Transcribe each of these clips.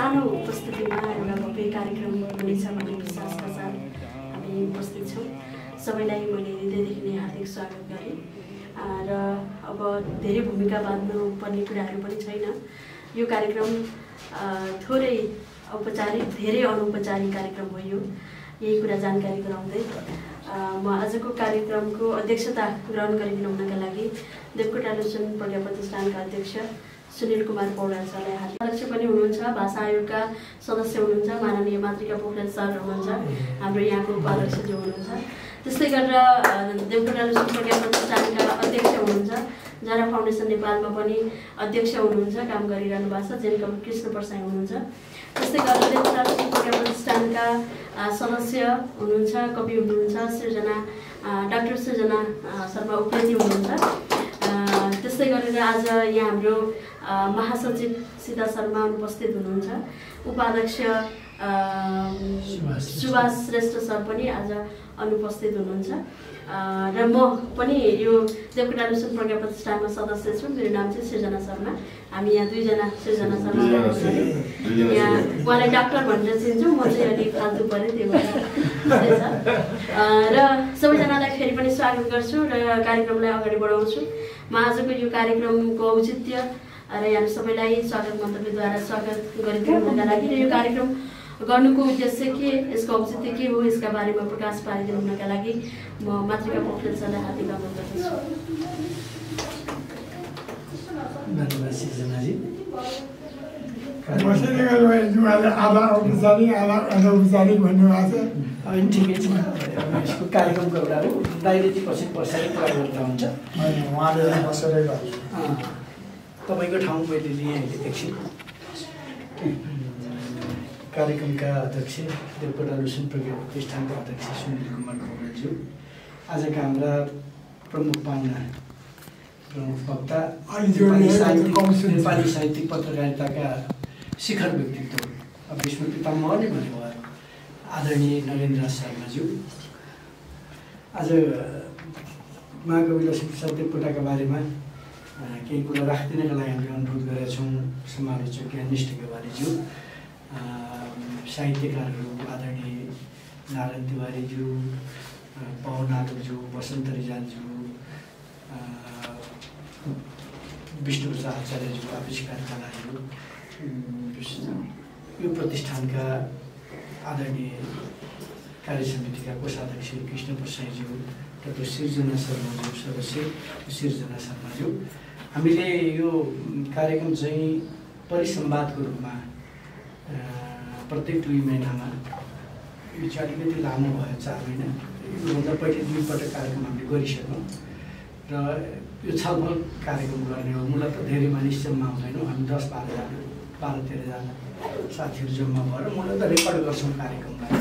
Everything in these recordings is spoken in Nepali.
सानो उपस्थितिमा एउटा भव्य कार्यक्रम हुनेछ भन्ने विश्वासका साथ हामी उपस्थित छौँ। सबैलाई मैले हृदयदेखि नै हार्दिक स्वागत गरेँ र अब धेरै भूमिका बाँध्नुपर्ने कुराहरू पनि छैन। यो कार्यक्रम थोरै औपचारिक धेरै अनौपचारिक कार्यक्रम हो। यही कुरा जानकारी गराउँदै म आजको कार्यक्रमको अध्यक्षता ग्रहण गरिदिनु हुनका लागि देवकोटा लोचन प्रज्ञा प्रतिष्ठानका अध्यक्ष सुनिल कुमार पौडेल सरलाई हार्दिक अध्यक्ष पनि हुनुहुन्छ, भाषा आयोगका सदस्य हुनुहुन्छ, माननीय मातृका पोखरेल सर हुनुहुन्छ, हाम्रो यहाँको उपाध्यक्षज्यू हुनुहुन्छ। त्यस्तै गरेर देवकोटा लोचन प्रज्ञा प्रतिष्ठानका अध्यक्ष हुनुहुन्छ, जरा फाउन्डेसन नेपालमा पनि अध्यक्ष हुनुहुन्छ, काम गरिरहनु भएको छ, जेनकम कृष्ण प्रसाई हुनुहुन्छ। त्यस्तै गरेर देवकोटा लोचन प्रज्ञा प्रतिष्ठानका सदस्य हुनुहुन्छ, कवि हुनुहुन्छ, डाक्टर सृजना शर्मा उप्रेती हुनुहुन्छ। त्यस्तै गरेर आज यहाँ हाम्रो महासचिव सीता शर्मा अनुपस्थित हुनुहुन्छ, उपाध्यक्ष सुभाष श्रेष्ठ सर पनि आज अनुपस्थित हुनुहुन्छ र म पनि यो देवकोटा लोचन प्रज्ञा प्रतिष्ठानमा सदस्य छु। मेरो नाम चाहिँ सृजना शर्मा। हामी यहाँ दुईजना सृजना शर्मा यहाँ उहाँलाई डाक्टर भनेर चिन्छौँ, म चाहिँ अलिक फाल्तु परेँ त्यो भएर र सबैजनालाई फेरि पनि स्वागत गर्छु र कार्यक्रमलाई अगाडि बढाउँछु। म आजको यो कार्यक्रमको औचित्य र यहाँ सबैलाई स्वागत मन्तव्यद्वारा स्वागत गरिदिनुका लागि र यो कार्यक्रम गर्नुको उद्देश्य के, यसको औचित्य के हो, यसका बारेमा प्रकाश पारिदिनु हुनका लागि म मातृका पोखरेल सरलाई हार्दिक अनुरोध गर्दछु। धन्यवाद सृजनाजी। आधा औपचारिक आधा अनौपचारिक भन्नुभएको छ। होइन, ठिकै छ। यसको कार्यक्रमको एउटा हो, दाइले चाहिँ पछि पछाडि कुरा गर्दा हुन्छ। उहाँले बसेरै गर्छु। तपाईँको ठाउँ मैले लिएँ अहिले एकछिन। कार्यक्रमका अध्यक्ष देवकोटा लोचन प्रज्ञा प्रतिष्ठानका अध्यक्ष सुनिल कुमार पौडेलज्यू, आजका हाम्रा प्रमुख पाहुना, प्रमुख वक्ता, नेपाली साहित्यिक पत्रकारिताका शिखर व्यक्तित्व, विश्व पितामह नै भन्नुभयो आदरणीय नरेन्द्र शर्माज्यू, आज महाकवि लक्ष्मीप्रसाद देवकोटाका बारेमा केही कुरा राखिदिनका लागि हामीले अनुरोध गरेका छौँ। समालोचक ज्ञानिष्ठ गेवालीज्यू, साहित्यकारहरू आदरणीय नारायण तिवारीज्यू, पवन आलोकज्यू, वसन्त रिजालज्यू, विष्णु प्रसाद आचार्यज्यू, आविष्कार कलाज्यू, यो प्रतिष्ठानका आदरणीय कार्य समितिका कोषाध्यक्ष कृष्ण प्रसाईज्यू, डाक्टर सृजना शर्माज्यू, सदस्य सृजना शर्माज्यू, हामीले यो कार्यक्रम चाहिँ परिसंवादको रूपमा प्रत्येक 2 महिनामा, यो चाहिँ अलिकति लामो भयो, 4 महिना, योभन्दा पहिले 2 पटक कार्यक्रम हामीले गरिसक्यौँ र यो छलफल कार्यक्रम गर्ने हो। मूलत धेरै मानिस जम्मा हुँदैनौँ, हामी 10-12 जना साथीहरू जम्मा भएर मूलत रेकर्ड गर्छौँ कार्यक्रमलाई।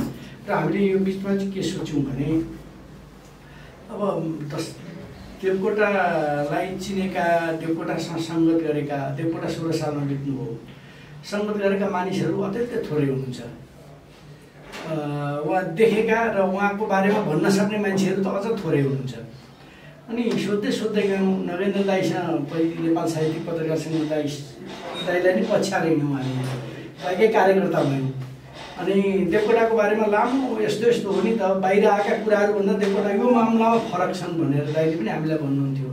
र हामीले यो बिचमा चाहिँ के सोच्यौँ भने अब देवकोटालाई चिनेका, देवकोटासँग सङ्गत गरेका, देवकोटा 16 सालमा बित्नुभयो, सङ्गत गरेका मानिसहरू अत्यन्तै थोरै हुनुहुन्छ। उहाँ देखेका र उहाँको बारेमा भन्न सक्ने मान्छेहरू त अझ थोरै हुनुहुन्छ। अनि सोध्दै गयौँ, नरेन्द्र दाईसँग पहिले नेपाल साहित्यिक पत्रकार सङ्घ दाईलाई नै पछ्याएर हिँड्यौँ हामी, दाईकै कार्यकर्ता भयौँ। अनि देवकोटाको बारेमा लामो यस्तो हो नि त, बाहिर आएका कुराहरूभन्दा देवकोटा यो मामलामा फरक छन् भनेर दाईले पनि हामीलाई भन्नुहुन्थ्यो।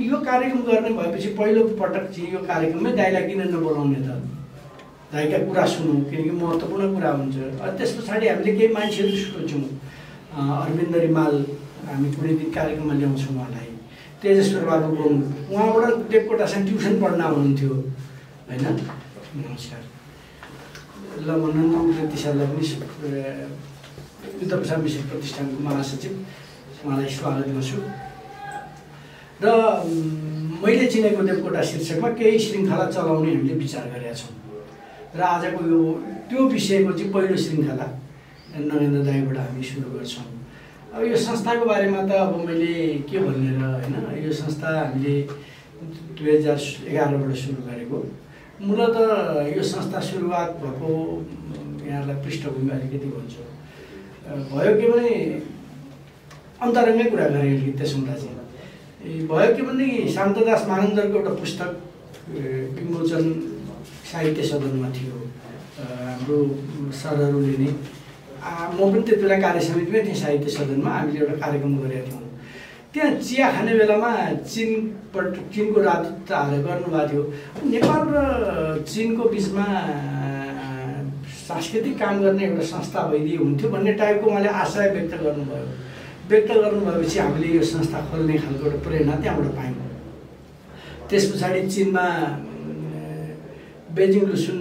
यो कार्यक्रम गर्ने भएपछि पहिलो पटक चाहिँ यो कार्यक्रममै दाईलाई किन नबोलाउने त, दाईका कुरा सुनौँ, किनकि महत्त्वपूर्ण कुरा हुन्छ। त्यस पछाडि हामीले केही मान्छेहरू सोच्यौँ, अरविन्द रिमाल हामी कुनै दिन कार्यक्रममा ल्याउँछौँ उहाँलाई, तेजेश्वर बाबु गुरुङ, उहाँबाट देवकोटासँग ट्युसन पढ्न आउनुहुन्थ्यो होइन। नमस्कार। ल, म नन्द उप्रेती सरलाई पनि युद्ध प्रसाद मिसन प्रतिष्ठानको महासचिव, उहाँलाई स्वागत गर्छु। र मैले चिनेको देवकोटा शीर्षकमा केही श्रृङ्खला चलाउने हामीले विचार गरेका छौँ र आजको यो त्यो विषयको चाहिँ पहिलो श्रृङ्खला नरेन्द्र दाईबाट हामी सुरु गर्छौँ। अब यो संस्थाको बारेमा त अब मैले के भनेर होइन, यो संस्था हामीले 2011बाट सुरु गरेको। मूलत यो संस्था सुरुवात भएको, यहाँलाई पृष्ठभूमि अलिकति भन्छु, भयो के भने अन्तरङ्गै कुरा गरेँ अलिकति त्यसमा चाहिँ भयो के भने शान्तदास मानन्दरको एउटा पुस्तक विमोचन साहित्य सदनमा थियो हाम्रो सरहरूले नै म पनि त्यति बेला कार्य समितिमै थिएँ साहित्य सदनमा हामीले एउटा कार्यक्रम गरेका थियौँ त्यहाँ चिया खाने बेलामा चिनको राजदूतहरूले गर्नुभएको थियो नेपाल र चिनको बिचमा सांस्कृतिक काम गर्ने एउटा संस्था भइदिए हुन्थ्यो भन्ने टाइपको उहाँले आशय व्यक्त गर्नुभएपछि हामीले यो संस्था खोल्ने खालको एउटा प्रेरणा त्यहाँबाट पायौँ त्यस पछाडि चिनमा बेजिङ लुसुन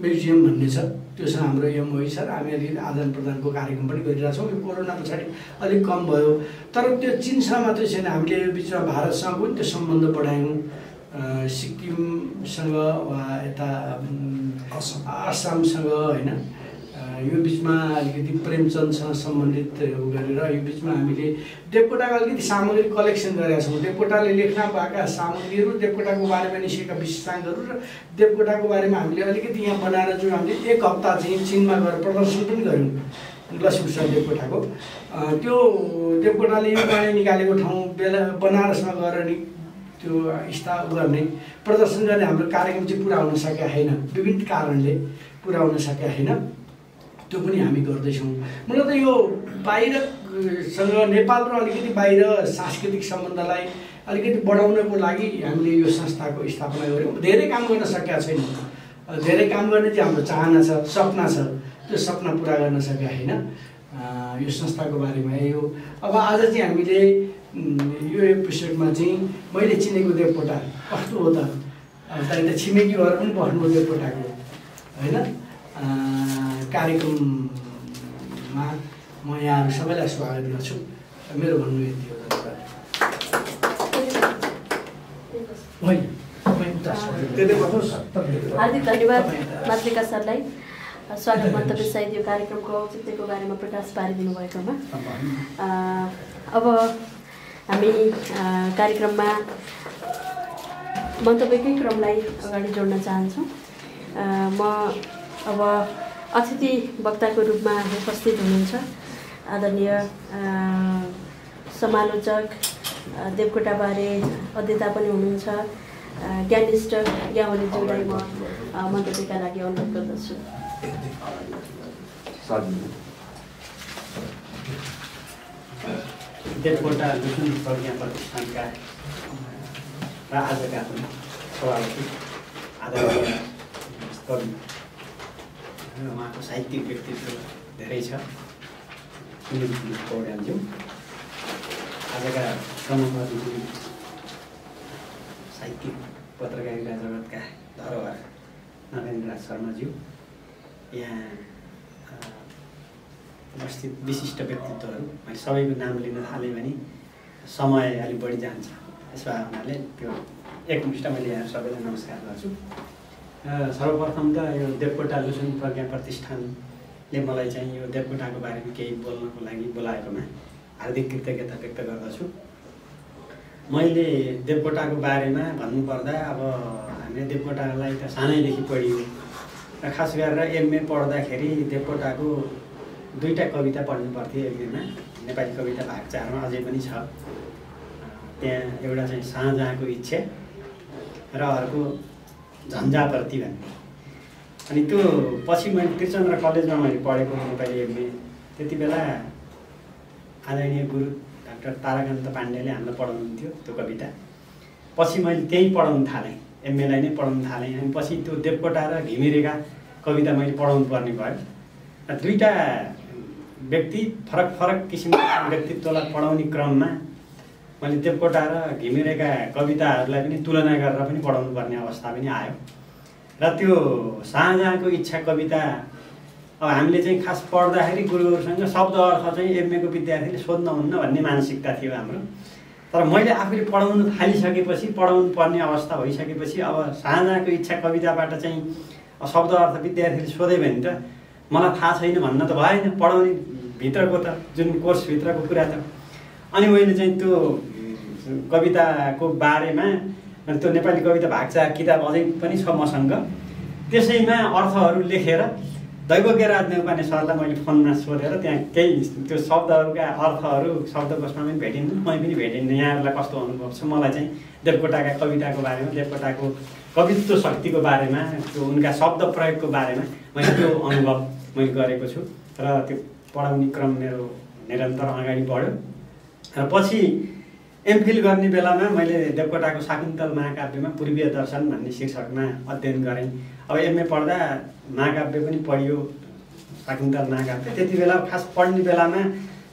म्युजियम भन्ने छ त्योसँग हाम्रो एमओई छ र हामी अलिकति आदान प्रदानको कार्यक्रम पनि गरिरहेछौँ यो कोरोना पछाडि अलिक कम भयो तर त्यो चिनसँग मात्रै छैन हामीले यो बिचमा भारतसँग पनि त्यो सम्बन्ध बढायौँ सिक्किमसँग वा यता आसामसँग होइन यो बिचमा अलिकति प्रेमचन्दसँग सम्बन्धित गरेर यो बिचमा हामीले देवकोटाको अलिकति सामग्री कलेक्सन गरेका छौँ देवकोटाले लेख्न भएका सामग्रीहरू देवकोटाको बारेमा निस्केका विशेषाङ्कहरू र देवकोटाको बारेमा हामीले अलिकति यहाँ बनाएर जो हामीले 1 हप्ता चाहिँ चिनमा गएर प्रदर्शन पनि गऱ्यौँ लक्ष्मीप्रसाद देवकोटाको त्यो देवकोटाले यो बारे निकालेको ठाउँ बनारसमा गएर नि त्यो गर्ने प्रदर्शन गर्ने हाम्रो कार्यक्रम चाहिँ पुरा हुन सकेका छैन विभिन्न कारणले पुरा हुन सकेका छैन त्यो पनि हामी गर्दैछौँ मलाई त यो बाहिरसँग नेपाल र अलिकति बाहिर सांस्कृतिक सम्बन्धलाई अलिकति बढाउनको लागि हामीले यो संस्थाको स्थापना गऱ्यौँ धेरै काम गर्न सकेका छैनौँ धेरै काम गर्ने चाहिँ हाम्रो चाहना छ सपना छ त्यो सपना पुरा गर्न सकेका छैन यो संस्थाको बारेमा यो अब आज चाहिँ हामीले यो एपिसोडमा चाहिँ मैले चिनेको देवकोटा कस्तो हो त यता छिमेकीहरू पनि बस्नु देवकोटाको होइन कार्यक्रममा म यहाँहरू सबैलाई स्वागत गर्छु मेरो भन्नु यति हो हार्दिक धन्यवाद मातृका सरलाई स्वागत मन्तव्य सहित यो कार्यक्रमको औचित्यको बारेमा प्रकाश पारिदिनु भएकोमा अब हामी कार्यक्रममा मन्तव्यकै क्रमलाई अगाडि जोड्न चाहन्छौँ म अब अतिथि वक्ताको रूपमा उपस्थित हुनुहुन्छ आदरणीय समालोचक देवकोटाबारे अध्येता पनि हुनुहुन्छ ज्ञानिष्ठ ज्ञावलीज्यूलाई म मन्तव्यका लागि अनुरोध गर्दछु देवकोटा लुसुन प्रज्ञा प्रतिष्ठानका र आजका पनि सभापति आदरणीय कवि उहाँको साहित्यिक व्यक्तित्व धेरै छ सुनिल पौड्यालज्यू आजका प्रमुख अतिथि साहित्यिक पत्रकारिता जगतका धरोहर नरेन्द्र शर्माज्यू यहाँ उपस्थित विशिष्ट व्यक्तित्वहरू मैले सबैको नाम लिन थालेँ भने समय अलिक बढी जान्छ त्यसो भए हुनाले त्यो एकमुष्ट मैले यहाँ सबैलाई नमस्कार गर्छु सर्वप्रथम त यो देवकोटा लुसुन प्रज्ञा प्रतिष्ठानले मलाई चाहिँ यो देवकोटाको बारेमा केही बोल्नको लागि बोलाएकोमा हार्दिक कृतज्ञता व्यक्त गर्दछु मैले देवकोटाको बारेमा भन्नुपर्दा अब हामीले देवकोटालाई त सानैदेखि पढियो र खास गरेर एमए पढ्दाखेरि देवकोटाको 2टा कविता पढ्नु पर्थ्यो एक दिनमा नेपाली कविता भाग 4मा अझै पनि छ त्यहाँ एउटा चाहिँ साँझको इच्छा र अर्को झन्झाप्रति भन्ने अनि त्यो पछि मैले त्रिचन्द्र कलेजमा मैले पढेको नेपाली एमए त्यति बेला आदरणीय गुरु डाक्टर ताराकान्त पाण्डेले हामीलाई पढाउनुहुन्थ्यो त्यो कविता पछि मैले त्यही पढाउन थालेँ एमएलाई नै पढाउन थालेँ अनि पछि त्यो देवकोटा र घिमिरेका कविता मैले पढाउनु पर्ने भयो 2टा व्यक्ति फरक फरक किसिमका व्यक्तित्वलाई पढाउने क्रममा मैले देवकोटा र घिमिरेका कविताहरूलाई पनि तुलना गरेर पनि पढाउनु पर्ने अवस्था पनि आयो र त्यो साँझको इच्छा कविता अब हामीले चाहिँ खास पढ्दाखेरि गुरुहरूसँग शब्द अर्थ चाहिँ एमएको विद्यार्थीले सोध्नुहुन्न भन्ने मानसिकता थियो हाम्रो तर मैले आफूले पढाउनु थालिसकेपछि पढाउनु पर्ने अवस्था भइसकेपछि अब साँझको इच्छा कविताबाट चाहिँ शब्द अर्थ विद्यार्थीले सोधे भने त मलाई थाहा छैन भन्न त भएन पढाउने भित्रको त जुन कोर्सभित्रको कुरा त अनि मैले चाहिँ त्यो कविताको बारेमा त्यो नेपाली कविता भाग 4 किताब अझै पनि छ मसँग त्यसैमा अर्थहरू लेखेर दैवज्ञराज नेउपाने सरलाई मैले फोनमा सोधेर त्यहाँ केही त्यो शब्दहरूका अर्थहरू शब्दकोशमा पनि भेटिन् मै पनि भेटिन् यहाँहरूलाई कस्तो अनुभव छ मलाई चाहिँ देवकोटाका कविताको बारेमा देवकोटाको कवित्व शक्तिको बारेमा त्यो उनका शब्द प्रयोगको बारेमा मैले त्यो अनुभव मैले गरेको छु र त्यो पढाउने क्रम मेरो निरन्तर अगाडि बढ्यो र पछि एमफिल गर्ने बेलामा मैले देवकोटाको शाकुन्तल महाकाव्यमा पूर्वीय दर्शन भन्ने शीर्षकमा अध्ययन गरेँ। अब एमए पढ्दा महाकाव्य पनि पढियो, शाकुन्तल महाकाव्य। त्यति बेला खास पढ्ने बेलामा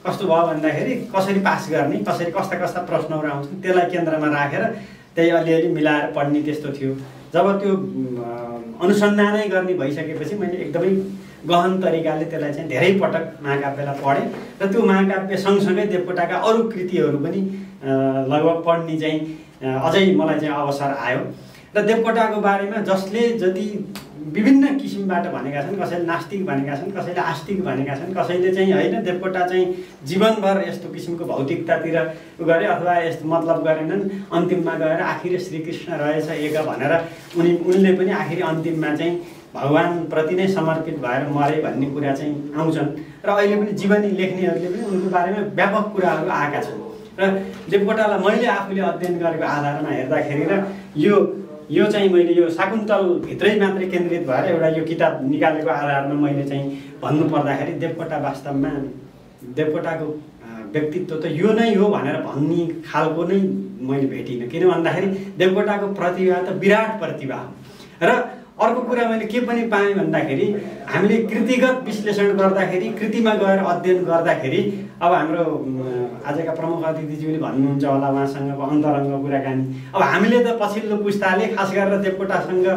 कस्तो भयो भन्दाखेरि कसरी पास गर्ने, कसरी कस्ता कस्ता प्रश्नहरू आउँछन् त्यसलाई केन्द्रमा राखेर त्यही अलिअलि मिलाएर पढ्ने त्यस्तो थियो। जब त्यो अनुसन्धानै गर्ने भइसकेपछि मैले एकदमै गहन तरिकाले त्यसलाई चाहिँ धेरै पटक महाकाव्यलाई पढेँ र त्यो महाकाव्य सँगसँगै देवकोटाका अरू कृतिहरू पनि लगभग पढ्ने चाहिँ अझै मलाई चाहिँ अवसर आयो र देवकोटाको बारेमा जसले जति विभिन्न किसिमबाट भनेका छन्, कसैले नास्तिक भनेका छन्, कसैले आस्तिक भनेका छन्, कसैले चाहिँ होइन देवकोटा चाहिँ जीवनभर यस्तो किसिमको भौतिकतातिर गरे अथवा यस्तो मतलब गरेनन्, अन्तिममा गएर आखिर श्रीकृष्ण रहेछ एक भनेर उनले पनि आखिर अन्तिममा चाहिँ भगवानप्रति नै समर्पित भएर मरे भन्ने कुरा चाहिँ आउँछन् र अहिले पनि जीवनी लेख्नेहरूले पनि उनको बारेमा व्यापक कुराहरू आएका छन् र देवकोटालाई मैले आफूले अध्ययन गरेको आधारमा हेर्दाखेरि र यो चाहिँ मैले यो शाकुन्तल भित्रै मात्रै केन्द्रित भएर एउटा यो किताब निकालेको आधारमा मैले चाहिँ भन्नुपर्दाखेरि देवकोटा वास्तवमा देवकोटाको व्यक्तित्व त यो नै हो भनेर भन्ने खालको नै मैले भेटिनँ। किन भन्दाखेरि देवकोटाको प्रतिभा त विराट प्रतिभा हो र अर्को कुरा मैले के पनि पाएँ भन्दाखेरि हामीले कृतिगत विश्लेषण गर्दाखेरि, कृतिमा गएर अध्ययन गर्दाखेरि अब हाम्रो आजका प्रमुख अतिथिज्यूले भन्नुहुन्छ होला उहाँसँगको अन्तरङ्ग कुराकानी, अब हामीले त पछिल्लो पुस्ताले खास गरेर देवकोटासँग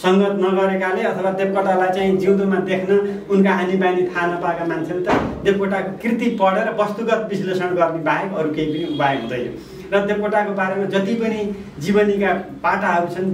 सङ्गत नगरेकाले अथवा देवकोटालाई चाहिँ जिउँदोमा देख्न उनका आनी बानी थाहा नपाएका मान्छेले त देवकोटाको कृति पढेर वस्तुगत विश्लेषण गर्ने बाहेक अरू केही पनि उपाय हुँदैन र देवकोटाको बारेमा जति पनि जीवनीका पाटाहरू छन्,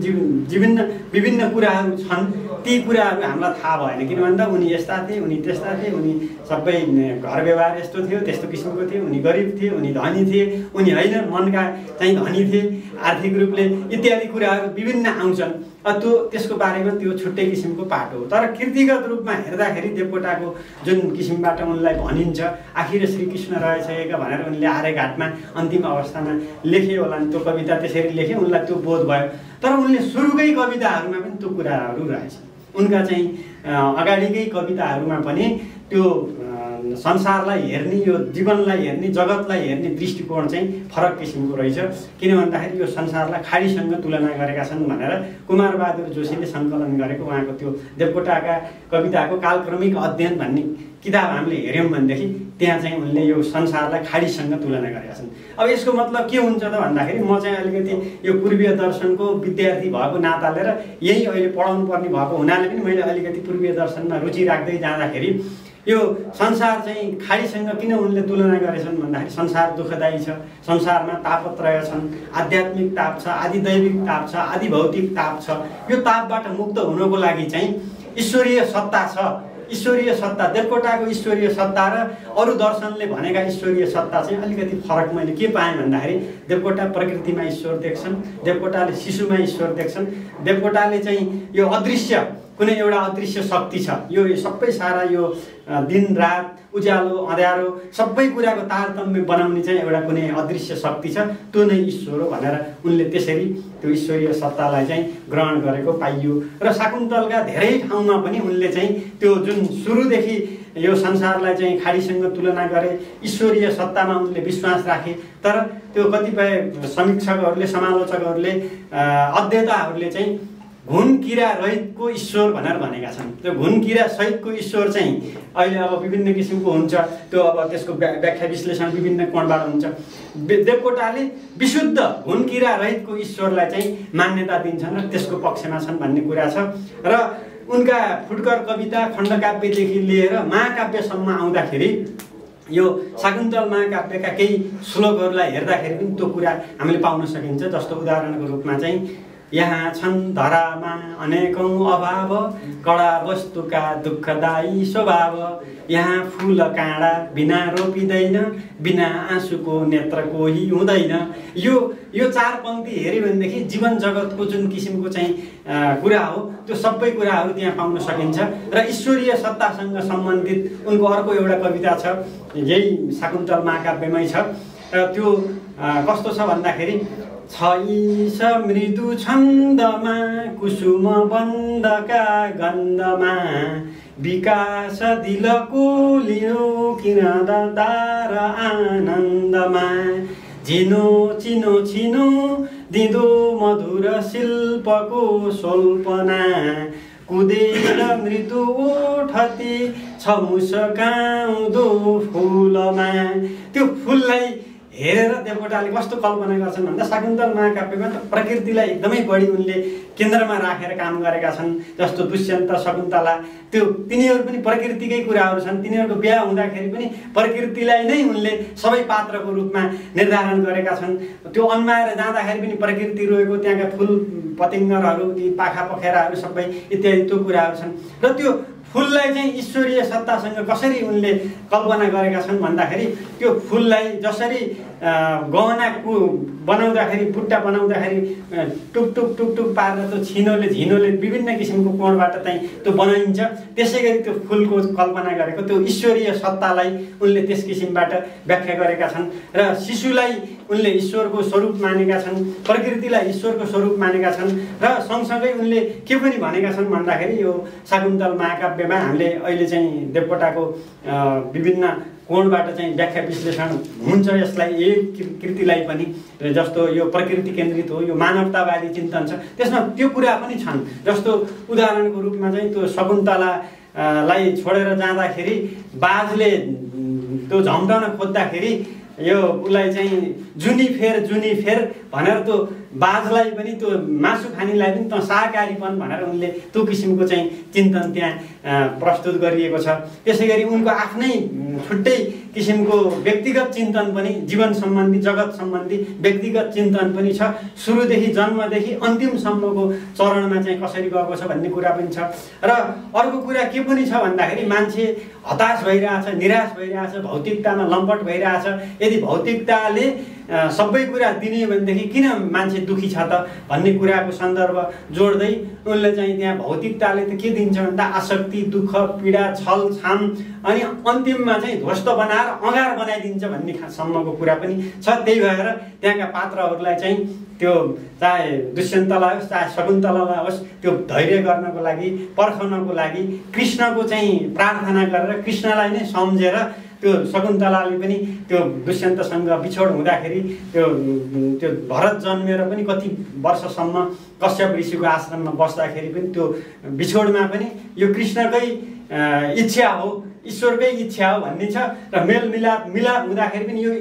विभिन्न कुराहरू छन्, ती कुराहरू हामीलाई थाहा भएन। किन भन्दा उनी यस्ता थिए, उनी त्यस्ता थिए, उनी सबै घर व्यवहार यस्तो थियो, त्यस्तो किसिमको थियो, उनी गरिब थिए, उनी धनी थिए, उनी होइन मनका चाहिँ धनी थिए आर्थिक रूपले, इत्यादि कुराहरू विभिन्न आउँछन्। त्यसको बारेमा त्यो छुट्टै किसिमको पाटो हो। तर कृतिगत रूपमा हेर्दाखेरि देवकोटाको जुन किसिमबाट उनलाई भनिन्छ आखिर श्रीकृष्ण रहेछ एक भनेर उनले आर्यघाटमा अन्तिम अवस्थामा लेखे होला नि, त्यो कविता त्यसरी लेखे, उनलाई त्यो बोध भयो। तर उनले सुरुकै कविताहरूमा पनि त्यो कुराहरू रहेछ। उनका चाहिँ अगाडिकै कविताहरूमा पनि त्यो संसारलाई हेर्ने, यो जीवनलाई हेर्ने, जगतलाई हेर्ने दृष्टिकोण चाहिँ फरक किसिमको रहेछ। किन भन्दाखेरि यो संसारलाई खाडीसँग तुलना गरेका छन् भनेर कुमारबहादुर जोशीले सङ्कलन गरेको उहाँको त्यो देवकोटाका कविताको कालक्रमिक अध्ययन भन्ने किताब हामीले हेऱ्यौँ भनेदेखि त्यहाँ चाहिँ उनले यो संसारलाई खाडीसँग तुलना गरेका छन्। अब यसको मतलब के हुन्छ त भन्दाखेरि म चाहिँ अलिकति यो पूर्वीय दर्शनको विद्यार्थी भएको नाताले र यही अहिले पढाउनु पर्ने भएको हुनाले पनि मैले अलिकति पूर्वीय दर्शनमा रुचि राख्दै जाँदाखेरि यो संसार चाहिँ खाडीसँग किन उनले तुलना गरेछन् भन्दाखेरि संसार दुःखदायी छ, संसारमा तापत्रय छन्, आध्यात्मिक ताप छ, आदि दैविक ताप छ, आदि भौतिक ताप छ। यो तापबाट मुक्त हुनको लागि चाहिँ ईश्वरीय सत्ता छ। ईश्वरीय सत्ता, देवकोटाको ईश्वरीय सत्ता र अरू दर्शनले भनेका ईश्वरीय सत्ता चाहिँ अलिकति फरक मैले के पाएँ भन्दाखेरि देवकोटा प्रकृतिमा ईश्वर देख्छन्, देवकोटाले शिशुमा ईश्वर देख्छन्, देवकोटाले चाहिँ यो अदृश्य कुनै एउटा अदृश्य शक्ति छ, यो सबै सारा यो दिन रात उज्यालो अँध्यारो सबै कुराको तारतम्य बनाउने चाहिँ एउटा कुनै अदृश्य शक्ति छ, त्यो नै ईश्वर हो भनेर उनले त्यसरी त्यो ईश्वरीय सत्तालाई चाहिँ ग्रहण गरेको पाइयो। र शाकुन्तलका धेरै ठाउँमा पनि उनले चाहिँ त्यो जुन सुरुदेखि यो संसारलाई चाहिँ खाडीसँग तुलना गरे, ईश्वरीय सत्तामा उनले विश्वास राखे। तर त्यो कतिपय समीक्षकहरूले, समालोचकहरूले, अध्येताहरूले चाहिँ घुन किरा रहितको ईश्वर भनेर भनेका छन्। त्यो घुन किरा सहितको ईश्वर चाहिँ अहिले अब विभिन्न किसिमको हुन्छ, त्यो अब त्यसको व्याख्या विश्लेषण विभिन्न कोणबाट हुन्छ। देवकोटाले विशुद्ध घुन किरा रहितको ईश्वरलाई चाहिँ मान्यता दिन्छन् र त्यसको पक्षमा छन् भन्ने कुरा छ। र उनका फुटकर कविता खण्डकाव्यदेखि लिएर महाकाव्यसम्म आउँदाखेरि यो शाकुन्तल महाकाव्यका केही श्लोकहरूलाई हेर्दाखेरि पनि त्यो कुरा हामीले पाउन सकिन्छ। जस्तो उदाहरणको रूपमा चाहिँ यहाँ छन् धरामा अनेकौं अभाव, कडा वस्तुका दुःखदायी स्वभाव, यहाँ फूल काँडा बिना रोपिँदैन, बिना आँसुको नेत्र कोही हुँदैन। यो चार पङ्क्ति हेऱ्यो भनेदेखि जीवन जगतको जुन किसिमको चाहिँ कुरा हो त्यो सबै कुराहरू त्यहाँ पाउन सकिन्छ। र ईश्वरीय सत्तासँग सम्बन्धित उनको अर्को एउटा कविता छ, यही शाकुन्तल महाकाव्यमै छ। र त्यो कस्तो छ भन्दाखेरि छैस मृदु छन्दमा कुसुम बन्दका गन्धमा विकास दिलको लियो किन दार आनन्दमा झिनो चिनो छिनो दिँदो मधुर शिल्पको सोल्पना कुदेर मृदु ओठती छ मुस्काउँदो फुलमा। त्यो फुललाई हेरेर देवकोटाले कस्तो कल्पना गर्छन् भन्दा शाकुन्तल महाकाव्यमा त प्रकृतिलाई एकदमै बढी उनले केन्द्रमा राखेर काम गरेका छन्। जस्तो दुष्यन्त शकुन्तला त्यो तिनीहरू पनि प्रकृतिकै कुराहरू छन्। तिनीहरूको बिहा हुँदाखेरि पनि प्रकृतिलाई नै उनले सबै पात्रको रूपमा निर्धारण गरेका छन्। त्यो अन्माएर जाँदाखेरि पनि प्रकृति रोएको, त्यहाँका फुल पतिङ्गरहरू, ती पाखा पखेराहरू सबै इत्यादि त्यो कुराहरू छन्। र त्यो फुललाई चाहिँ ईश्वरीय सत्तासँग कसरी उनले कल्पना गरेका छन् भन्दाखेरि त्यो फुललाई जसरी गहनाको बनाउँदाखेरि, बुट्टा बनाउँदाखेरि टुक टुक टुक टुक पारेर त्यो झिनोले विभिन्न किसिमको कोणबाट चाहिँ त्यो बनाइन्छ, त्यसै गरी त्यो फुलको कल्पना गरेको त्यो ईश्वरीय सत्तालाई उनले त्यस किसिमबाट व्याख्या गरेका छन्। र शिशुलाई उनले ईश्वरको स्वरूप मानेका छन्, प्रकृतिलाई ईश्वरको स्वरूप मानेका छन्। र सँगसँगै उनले के पनि भनेका छन् भन्दाखेरि यो शाकुन्तल महाकाव्यमा हामीले अहिले चाहिँ देवकोटाको विभिन्न कोणबाट चाहिँ व्याख्या विश्लेषण हुन्छ यसलाई, यही कृतिलाई पनि। जस्तो यो प्रकृति केन्द्रित हो, यो मानवतावादी चिन्तन छ, त्यसमा त्यो कुरा पनि छन्। जस्तो उदाहरणको रूपमा चाहिँ त्यो शकुन्तलालाई छोडेर जाँदाखेरि बाजले त्यो झम्टाउन खोज्दाखेरि यो उसलाई चाहिँ जुनी फेर भनेर त्यो बाजलाई पनि त्यो मासु खानेलाई पनि त शाकाहारीपन भनेर उनले त्यो किसिमको चाहिँ चिन्तन त्यहाँ प्रस्तुत गरिएको छ। त्यसै गरी उनको आफ्नै छुट्टै किसिमको व्यक्तिगत चिन्तन पनि, जीवन सम्बन्धी, जगत सम्बन्धी व्यक्तिगत चिन्तन पनि छ। सुरुदेखि जन्मदेखि अन्तिमसम्मको चरणमा चाहिँ कसरी गएको छ भन्ने कुरा पनि छ। र अर्को कुरा के पनि छ भन्दाखेरि मान्छे हताश भइरहेछ, निराश भइरहेछ, भौतिकतामा लम्पट भइरहेछ। यदि भौतिकताले सबै कुरा दिने भनेदेखि किन मान्छे दुखी छ त भन्ने कुराको सन्दर्भ जोड्दै उनले चाहिँ त्यहाँ भौतिकताले त के दिन्छ भन्दा आसक्ति, दुःख, पीडा, छल छाम अनि अन्तिममा चाहिँ ध्वस्त बनाएर अँगार बनाइदिन्छ भन्ने सम्मको कुरा पनि छ। त्यही भएर त्यहाँका पात्रहरूलाई चाहिँ त्यो चाहे दुष्यन्तलाई होस् चाहे शकुन्तलालाई होस् त्यो धैर्य गर्नको लागि, पर्खनको लागि कृष्णको चाहिँ प्रार्थना गरेर कृष्णलाई नै सम्झेर त्यो शकुन्तलाले पनि त्यो दुष्यन्तसँग बिछोड हुँदाखेरि त्यो भरत जन्मेर पनि कति वर्षसम्म कश्यप ऋषिको आश्रममा बस्दाखेरि पनि त्यो बिछोडमा पनि यो कृष्णकै इच्छा हो, ईश्वरकै इच्छा हो भन्ने छ। र मिलाप हुँदाखेरि पनि यो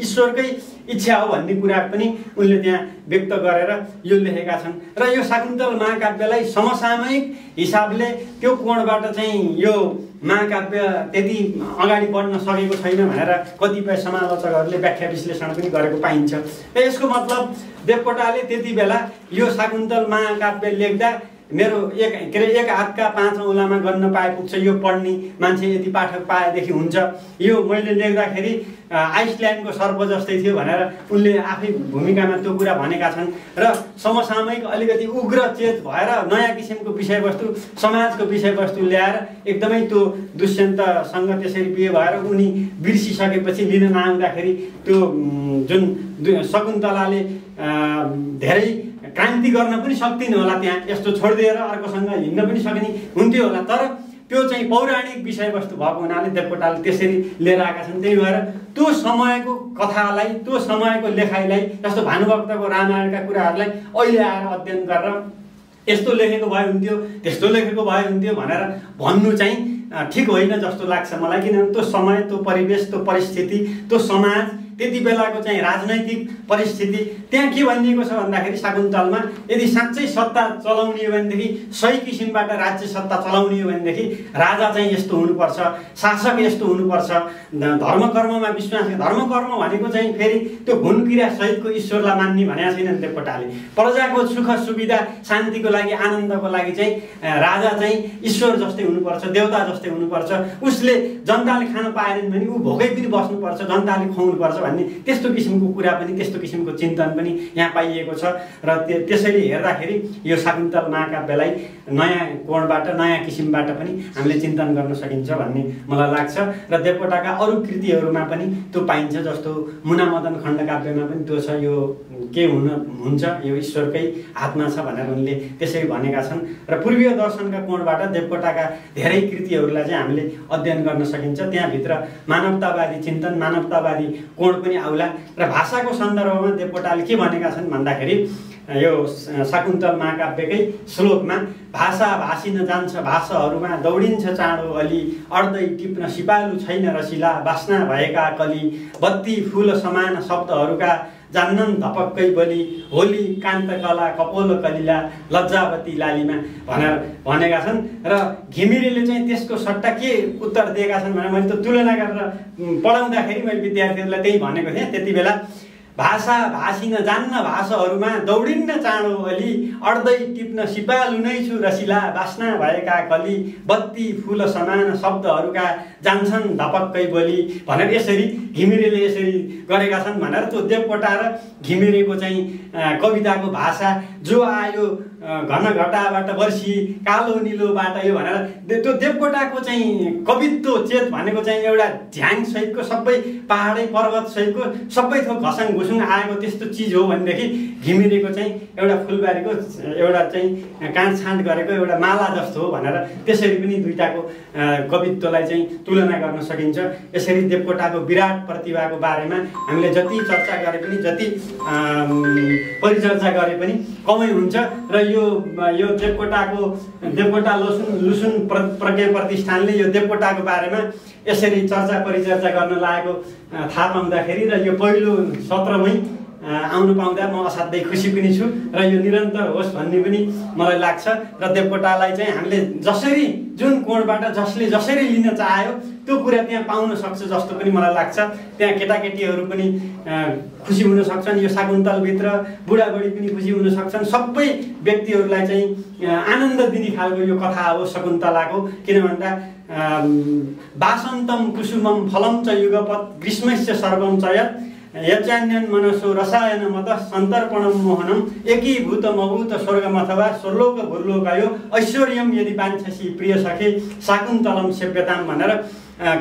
ईश्वरकै इच्छा हो भन्ने कुरा पनि उनले त्यहाँ व्यक्त गरेर यो लेखेका छन्। र यो शाकुन्तल महाकाव्यलाई समसामयिक हिसाबले त्यो कोणबाट चाहिँ यो महाकाव्य त्यति अगाडि बढ्न सकेको छैन भनेर कतिपय समालोचकहरूले व्याख्या विश्लेषण पनि गरेको पाइन्छ। र यसको मतलब देवकोटाले त्यति बेला यो शाकुन्तल महाकाव्य लेख्दा मेरो एक हातका 5 औँलामा गर्न पाए पुग्छ, यो पढ्ने मान्छे यदि पाठक पाएदेखि हुन्छ, यो मैले लेख्दाखेरि आइसल्यान्डको सर्प जस्तै थियो भनेर उनले आफै भूमिकामा त्यो कुरा भनेका छन्। र समसामयिक अलिकति उग्र चेत भएर नयाँ किसिमको विषयवस्तु, समाजको विषयवस्तु ल्याएर एकदमै त्यो दुष्यन्तसँग त्यसरी बिहे भएर उनी बिर्सिसकेपछि लिन नआउँदाखेरि त्यो जुन शकुन्तलाले धेरै क्रान्ति गर्न पनि सक्दिन होला, त्यहाँ यस्तो छोडिदिएर अर्कोसँग हिँड्न पनि सक्ने हुन्थ्यो होला। तर त्यो चाहिँ पौराणिक विषयवस्तु भएको हुनाले देवकोटाले त्यसरी लिएर आएका छन्। त्यही भएर त्यो समयको कथालाई, त्यो समयको लेखाइलाई, जस्तो भानुभक्तको रामायणका कुराहरूलाई अहिले आएर अध्ययन गरेर यस्तो लेखेको भए हुन्थ्यो, त्यस्तो लेखेको भए हुन्थ्यो भनेर भन्नु चाहिँ ठिक होइन जस्तो लाग्छ मलाई। किनभने त्यो समय, त्यो परिवेश, त्यो परिस्थिति, त्यो समाज, त्यति बेलाको चाहिँ राजनैतिक परिस्थिति, त्यहाँ के भनिएको छ भन्दाखेरि शाकुन्तलमा यदि साँच्चै सत्ता चलाउने हो भनेदेखि, सही किसिमबाट राज्य सत्ता चलाउने हो भनेदेखि राजा चाहिँ यस्तो हुनुपर्छ, शासक यस्तो हुनुपर्छ, धर्म कर्ममा विश्वास। धर्म कर्म भनेको चाहिँ फेरि त्यो घुनकिरा सहितको ईश्वरलाई मान्ने भनेको छैन देवकोटाले। प्रजाको सुख सुविधा, शान्तिको लागि, आनन्दको लागि चाहिँ राजा चाहिँ ईश्वर जस्तै हुनुपर्छ, देवता जस्तै हुनुपर्छ। उसले जनताले खान पाएन भने ऊ भोकै पनि बस्नुपर्छ, जनताले खुवाउनुपर्छ भन्ने त्यस्तो किसिमको कुरा पनि त्यस्तो किसिमको चिन्तन पनि यहाँ पाइएको छ र त्यसैले हेर्दाखेरि यो शाकुन्तल महाकाव्यलाई नयाँ कोणबाट नयाँ किसिमबाट पनि हामीले चिन्तन गर्न सकिन्छ भन्ने मलाई लाग्छ र देवकोटाका अरू कृतिहरूमा पनि त्यो पाइन्छ जस्तो मुनामदन खण्डकाव्यमा पनि त्यो छ यो के हुन्छ यो ईश्वरकै हातमा छ भनेर उनले त्यसै भनेका छन् र पूर्वीय दर्शनका कोणबाट देवकोटाका धेरै कृतिहरूलाई चाहिँ हामीले अध्ययन गर्न सकिन्छ त्यहाँभित्र मानवतावादी चिन्तन मानवतावादी कोण पनि आउला र भाषाको सन्दर्भमा देवकोटाले के भनेका छन् भन्दाखेरि यो शाकुन्तल महाकाव्यकै श्लोकमा भाषा भाषिन जान्छ भाषाहरूमा दौडिन्छ चाँडो अलि अड्दै टिप्न सिपालु छैन रसिला बास्ना भएका कली बत्ती फुल समान शब्दहरूका जान्नन् धपक्कै बलि होली कान्तकला कपोल कलिला लज्जावती लालीमा भनेर भनेका छन् र घिमिरेले चाहिँ त्यसको सट्टा के उत्तर दिएका छन् भने मैले त तुलना गरेर पढाउँदाखेरि मैले विद्यार्थीहरूलाई त्यही भनेको थिएँ त्यति बेला भाषा भाषिन जान्न भाषाहरूमा दौडिन्न चाँडो अलि अड्दै टिप्न सिपालु नै छु रसिला बास्ना भएका कली बत्ती फुल समान शब्दहरूका जान्छन् धपक्कै बोली भनेर यसरी घिमिरेले यसरी गरेका छन् भनेर त्यो देवकोटा र घिमिरेको चाहिँ कविताको भाषा जो आयो घन घटाबाट वर्षी कालो निलोबाट यो भनेर त्यो देवकोटाको चाहिँ कवित्व चेत भनेको चाहिँ एउटा झ्याङ सहितको सबै पहाडै पर्वत सहितको सबै थोक घसङ घुसुङ आएको त्यस्तो चिज हो भनेदेखि घिमिरेको चाहिँ एउटा फुलबारीको एउटा चाहिँ काँडछाँड गरेको एउटा माला जस्तो हो भनेर त्यसरी पनि दुईटाको कवित्वलाई चाहिँ तुलना गर्न सकिन्छ। यसरी देवकोटाको विराट प्रतिभाको बारेमा हामीले जति चर्चा गरे पनि जति परिचर्चा गरे पनि कमै हुन्छ र यो देवकोटा लुसुन प्रज्ञा प्रतिष्ठानले यो देवकोटाको बारेमा यसरी चर्चा परिचर्चा गर्न लागेको थाहा पाउँदाखेरि र यो पहिलो सत्रमै आउनु पाउँदा म असाध्यै खुसी पनि छु र यो निरन्तर होस् भन्ने पनि मलाई लाग्छ र देवकोटालाई चाहिँ हामीले जसरी जुन कोणबाट जसले जसरी लिन चाह्यो त्यो कुरा त्यहाँ पाउन सक्छ जस्तो पनि मलाई लाग्छ। त्यहाँ केटाकेटीहरू पनि खुसी हुन सक्छन्, यो शाकुन्तलभित्र बुढाबुढी पनि खुसी हुन सक्छन्, सबै व्यक्तिहरूलाई चाहिँ आनन्द दिने खालको यो कथा हो शकुन्तलाको। किन भन्दा वासन्तम कुसुमम फलम च युगपत् ग्रीष्मस्य सर्वं च यत् यचान्यन मनसो रसायन मत सन्तर्पणम मोहनम एकीभूतमभूत स्वर्गम अथवा स्वर्लोक भूर्लोकायो ऐश्वर्यम यदि वाञ्छसि प्रिय सखे शाकुन्तलम सेव्यताम भनेर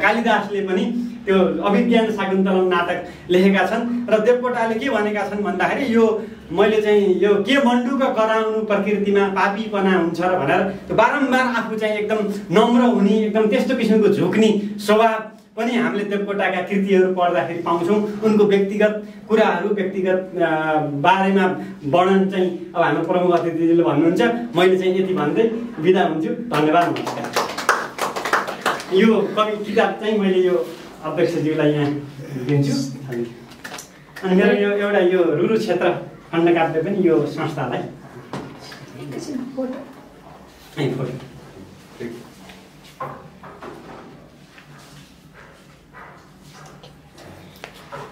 कालिदासले पनि त्यो अभिज्ञान शाकुन्तलम नाटक लेखेका छन् र देवकोटाले के भनेका छन् भन्दाखेरि यो मैले चाहिँ यो के मण्डुक कराउनु प्रकृतिमा पापीपना हुन्छ र भनेर बारम्बार आफू चाहिँ एकदम नम्र हुने एकदम त्यस्तो किसिमको झुक्ने स्वभाव पनि हामीले देवकोटाका कृतिहरू पढ्दाखेरि पाउँछौँ। उनको व्यक्तिगत कुराहरू व्यक्तिगत बारेमा वर्णन चाहिँ अब हाम्रो प्रमुख अतिथिले भन्नुहुन्छ। मैले चाहिँ यति भन्दै बिदा हुन्छु। धन्यवाद, नमस्कार। यो कवि किताब चाहिँ मैले यो अध्यक्षज्यूलाई यहाँ दिन्छु। अनि मेरो यो एउटा यो रुरु क्षेत्र खण्डकाव्य पनि यो संस्थालाई फोटो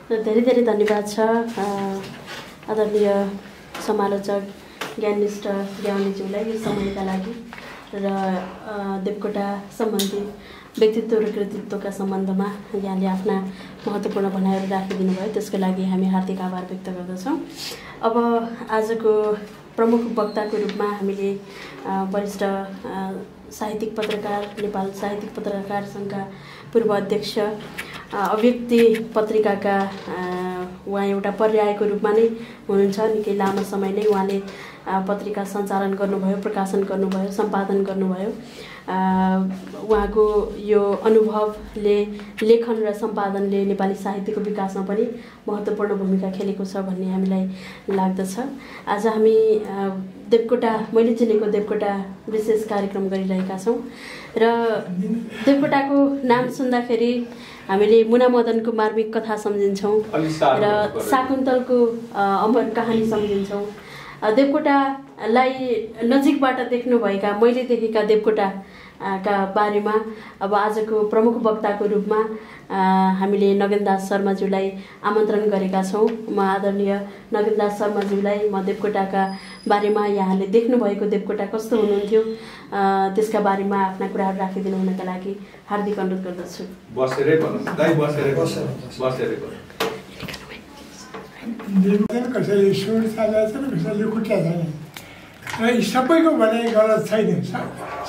धेरै धेरै धन्यवाद छ आदरणीय समालोचक ज्ञाननिष्ठ ज्ञानीज्यूलाई यो समयका लागि र देवकोटा सम्बन्धी व्यक्तित्व र कृतित्वका सम्बन्धमा यहाँले आफ्ना महत्त्वपूर्ण भनाइहरू राखिदिनु भयो, त्यसको लागि हामी हार्दिक आभार व्यक्त गर्दछौँ। अब आजको प्रमुख वक्ताको रूपमा हामीले वरिष्ठ साहित्यिक पत्रकार नेपाल साहित्यिक पत्रकार सङ्घका पूर्व अध्यक्ष अभिव्यक्ति पत्रिकाका उहाँ एउटा पर्यायको रूपमा नै हुनुहुन्छ। निकै लामो समय नै उहाँले पत्रिका सञ्चालन गर्नुभयो, प्रकाशन गर्नुभयो, सम्पादन गर्नुभयो। उहाँको यो अनुभवले लेखन र सम्पादनले नेपाली साहित्यको विकासमा पनि महत्त्वपूर्ण भूमिका खेलेको छ भन्ने हामीलाई लाग्दछ। आज हामी देवकोटा मैले चिनेको देवकोटा विशेष कार्यक्रम गरिरहेका छौँ र देवकोटाको नाम सुन्दाखेरि हामीले मुनामदनको मार्मिक कथा सम्झिन्छौँ र शाकुन्तलको अमर कहानी सम्झिन्छौँ। देवकोटालाई नजिकबाट देख्नुभएका मैले देखेका देवकोटा का बारेमा अब आजको प्रमुख वक्ताको रूपमा हामीले नगेनदास शर्माज्यूलाई आमन्त्रण गरेका छौँ। म आदरणीय नगेनदास शर्माज्यूलाई म देवकोटाका बारेमा यहाँले देख्नुभएको देवकोटा कस्तो हुनुहुन्थ्यो त्यसका बारेमा आफ्ना कुराहरू राखिदिनु हुनका लागि हार्दिक अनुरोध गर्दछु। कसैले सुर चालेको छ कसैले खुट्टा छैन र यी सबैको भनाइ गलत छैन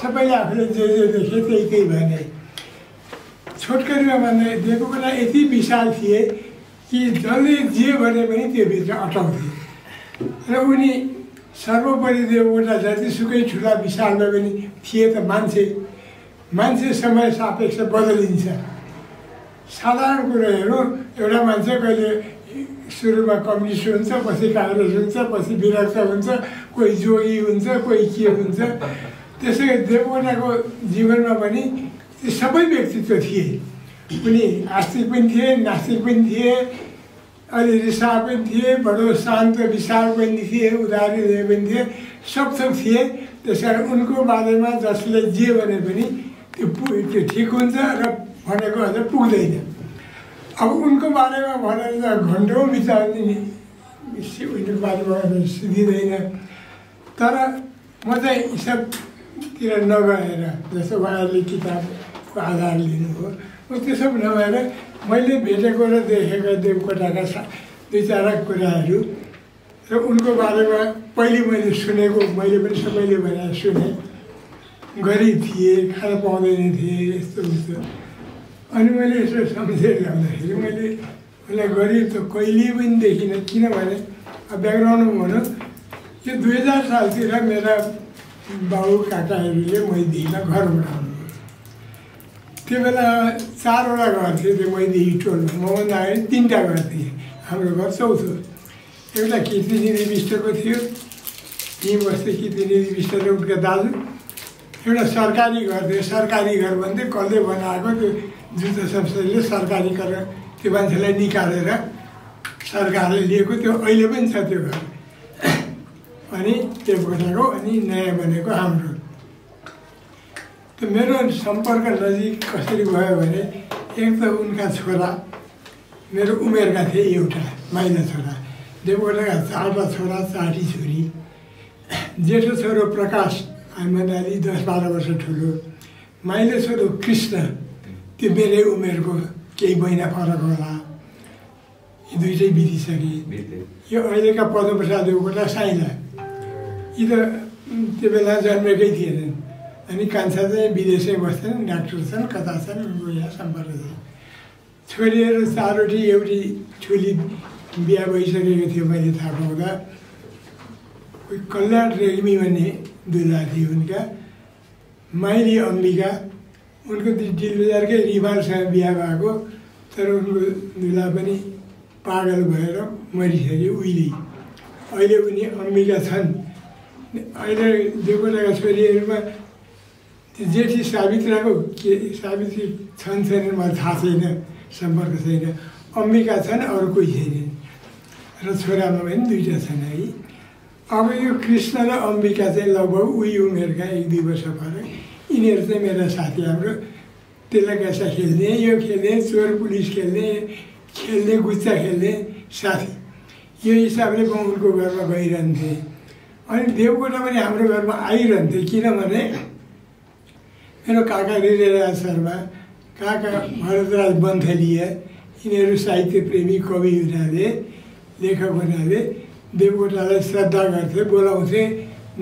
सबैले आफूले जे देखे त्यही भने छोटकरीमा भन्दा दिएको बेला यति विशाल थिए कि जसले जे भने पनि त्योभित्र अटाउँथे र उनी सर्वोपरि देवकोटा जतिसुकै ठुला विशालमा पनि थिए त मान्छे समय सापेक्ष बदलिन्छ साधारण कुरो हेरौँ एउटा मान्छे कहिले सुरुमा कम्युनिस्ट हुन्छ पछि काङ्ग्रेस हुन्छ पछि विरक्त हुन्छ कोही जोगी हुन्छ कोही के हुन्छ त्यसै देवकोटाको जीवनमा पनि ती सबै व्यक्तित्व थिए उनी आस्तिक पनि थिए नास्तिक पनि थिए अलि रिसाहा पनि थिए बडो शान्त विशाल पनि थिए उदारी पनि थिए सब थोक थिए त्यस कारण उनको बारेमा जसले जे भने पनि त्यो ठिक हुन्छ र भनेको अझ पुग्दैन अब उनको बारेमा भनेर त घन्टौँ बिताउने उनको बारेमा दिँदैन तर म चाहिँ यी सबतिर नगएर जस्तो उहाँहरूले किताबको आधार लिनुभयो म त्यसो नभएर मैले भेटेको र देखेका देवकोटाका दुई चार कुराहरू र उनको बारेमा पहिले मैले सुनेको मैले पनि सबैले भने सुने गरिब थिए खान पाउँदैन थिए यस्तो उस्तो अनि मैले यसो सम्झेर ल्याउँदाखेरि मैले उसलाई गरिब त कहिले पनि देखिनँ किनभने ब्याकग्राउन्डमा भनौँ यो 2000 सालतिर मेरा बाउ काकाहरूले मैदीमा घर बनाउनु त्यो बेला 4वटा घर थियो त्यो मैदी टोलमा मभन्दा अगाडि 3टा घर थिए हाम्रो घर चौथो एउटा किर्तिनिधि विष्टको थियो यहीँ बस्थे किर्तिनिधि विष्ट र उनका दाजु एउटा सरकारी घर थियो सरकारी घर भन्दै कसले बनाएको त्यो जुत्ता संस्थाले सरकारी गरेर त्यो मान्छेलाई निकालेर सरकारले लिएको त्यो अहिले पनि छ त्यो घर अनि देवकोटाको अनि नयाँ बनेको हाम्रो त मेरो सम्पर्क नजिक कसरी भयो भने एक त उनका छोरा मेरो उमेरका थिए एउटा माइला छोरा देवकोटाका 4टा छोरा 4टी छोरी जेठो छोरो प्रकाश हामीभन्दा अलि 10-12 वर्ष ठुलो माइलो छोरो कृष्ण त्यो मेरै उमेरको केही महिना फरक होला यी दुइटै बितिसके यो अहिलेका पद्मप्रसाद देवकोटा साइला यी त त्यो बेला जन्मेकै थिएनन् अनि कान्छा चाहिँ विदेशै बस्छन् डाक्टर छन् कता छन् उनको यहाँ सम्पर्क छ छोरीहरू 4वटी एउटी ठुली बिहा भइसकेको थियो मैले थाहा पाउँदा कल्याण रेग्मी भन्ने दुला थियो उनका माइली अम्बिका उनको डिलबजारकै रिमालसँग बिहा भएको तर उनको दुला पनि पागल भएर मरिसक्यो उहिले अहिले उनी अम्बिका छन् अहिले देवकोटाका छोरीहरूमा जेठी सावित्राको के सावित्री छन् छैनन् मलाई थाहा छैन सम्पर्क छैन अम्बिका छन् अरू कोही छैनन् र छोरामा पनि 2टा छन् है अब यो कृष्ण र अम्बिका चाहिँ लगभग उही उमेरका 1-2 वर्ष फरक यिनीहरू चाहिँ मेरा साथी हाम्रो त्यसलाई कैसा खेल्ने यो खेल्ने चोर पुलिस खेल्ने गुच्चा खेल्ने साथी यो हिसाबले म उनको घरमा गइरहन्थेँ अनि देवकोटा पनि हाम्रो घरमा आइरहन्थे किनभने मेरो काका हृदयराज शर्मा काका भरतराज बन्थलीय यिनीहरू साहित्य प्रेमी कवि हुनाले लेखक हुनाले देवकोटालाई श्रद्धा गर्थे बोलाउँथे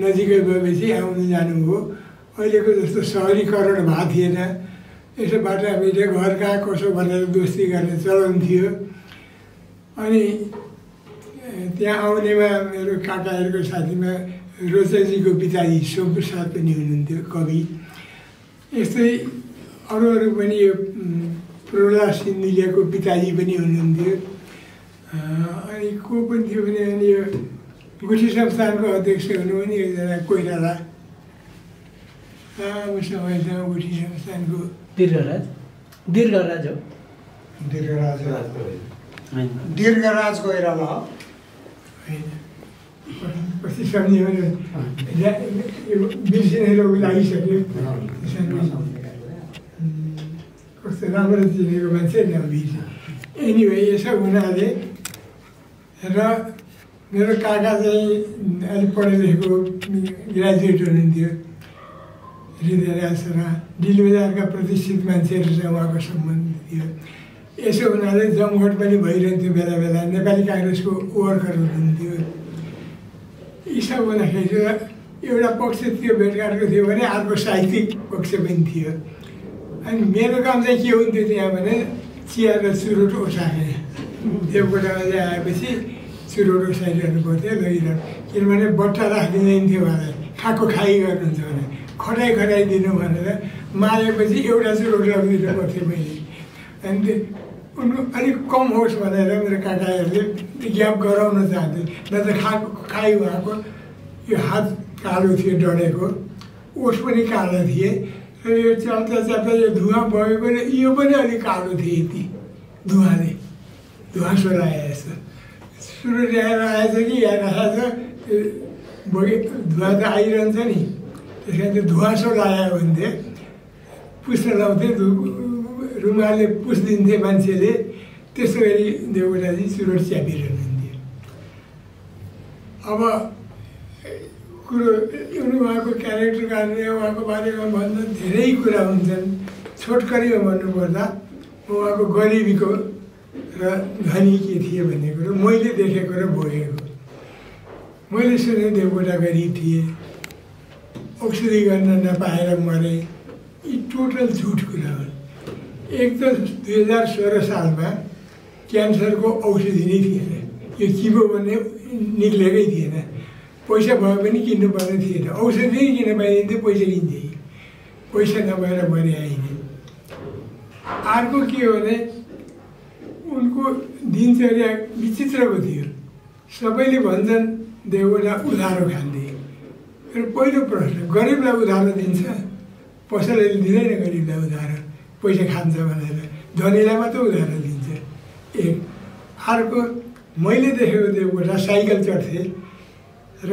नजिकै गएपछि आउनु जानु हो अहिलेको जस्तो सहरीकरण भएको थिएन यसो बाटाबिटे घर कहाँ कसो भनेर दोस्ती गर्ने चलन थियो अनि त्यहाँ आउनेमा मेरो काकाहरूको साथीमा रोचकजीको पिताजी सोमप्रसाद पनि हुनुहुन्थ्यो कवि यस्तै अरू पनि यो प्रहलाद सिन्धिलियाको पिताजी पनि हुनुहुन्थ्यो अनि को पनि थियो भने अनि यो गुठी संस्थानको अध्यक्ष हुनुभयो नि एकजना कोइराला लामो समयसम्म गुठी संस्थानको दीर्घराज हो दीर्घराज कोइराला होइन पछि सम्झ्यो भने बिर्सिने रोग लागिसक्यो कस्तो राम्रो चिनेको मान्छे नबिर्स एनिवे यसो हुनाले र मेरो काका चाहिँ अलिक पढे लेखेको ग्रेजुएट हुनुहुन्थ्यो हृदयराज शर्मा डिलबजारका प्रतिष्ठित मान्छेहरूसँग उहाँको सम्बन्ध थियो यसो हुनाले जमघट पनि भइरहन्थ्यो बेला बेला। नेपाली काङ्ग्रेसको वर्कर हुनुहुन्थ्यो। यी सब हुँदाखेरि एउटा पक्ष त्यो भेटघाटको थियो भने अर्को साहित्यिक पक्ष पनि थियो। अनि मेरो काम चाहिँ के हुन्थ्यो त्यहाँ भने चिया र चुरोट ओसार्ने। देवकोटामा चाहिँ आएपछि चुरोट ओसाइरहनु पर्थ्यो लगिरहनु, किनभने बट्टा राखिदिँदैन थियो उहाँलाई, खाएको खाइ गर्नुहुन्छ भने खटाइदिनु भनेर मारेपछि एउटा चुरोट लगिदिनु पर्थ्यो मैले। अनि उनको अलिक कम होस् भनेर मेरो काकाहरूले ग्याप गराउन चाहन्थे, नत्र खाइ उहाँको यो हात कालो थियो डढेको, ओठ पनि कालो थिए र यो च्याप्दा यो धुवा बगेकोले यो पनि अलिक कालो थिए। यति धुवाले धुवासो लगाए जस्तो सुरु ल्याएर आएछ कि यहाँ राखेको छ त्यो बगे धुवा त आइरहन्छ नि, त्यस कारण त्यो धुवासो लगायो भने चाहिँ पुस्न लाउँथे, रुमालले पुस्दिन्थे मान्छेले। त्यसो गरी देवकोटाजी चुरोट च्यापिरहनुहुन्थ्यो। अब कुरो उहाँको क्यारेक्टर गर्ने उहाँको बारेमा भन्दा धेरै कुरा हुन्छन्। छोटकरीमा भन्नुपर्दा उहाँको गरिबीको र धनी के थिए भन्ने कुरो मैले देखेको र भोगेको। मैले सुने देवकोटा गरिब थिए, औषधि गर्न नपाएर मरे, यी टोटल झुट कुरा हुन्। एक त 2016 सालमा क्यान्सरको औषधि नै थिएन, यो चिबो भन्ने निक्लेकै थिएन। पैसा भए पनि किन्नुपर्ने थिएन, औषधि नै किन पाइदिन्थ्यो, पैसा किन्थे, पैसा नभएर मरि आइने। अर्को के हो भने उनको दिनचर्या विचित्रको थियो। सबैले भन्छन् देवकोटा उधारो खान्थे। र पहिलो प्रश्न, गरिबलाई उधारो दिन्छ? पसलले दिँदैन गरिबलाई उधारो, पैसा खान्छ भनेर। धनीलाई मात्रै उधारो दिन्छ। एक अर्को मैले देखेको देवकोटा साइकल चढ्थे र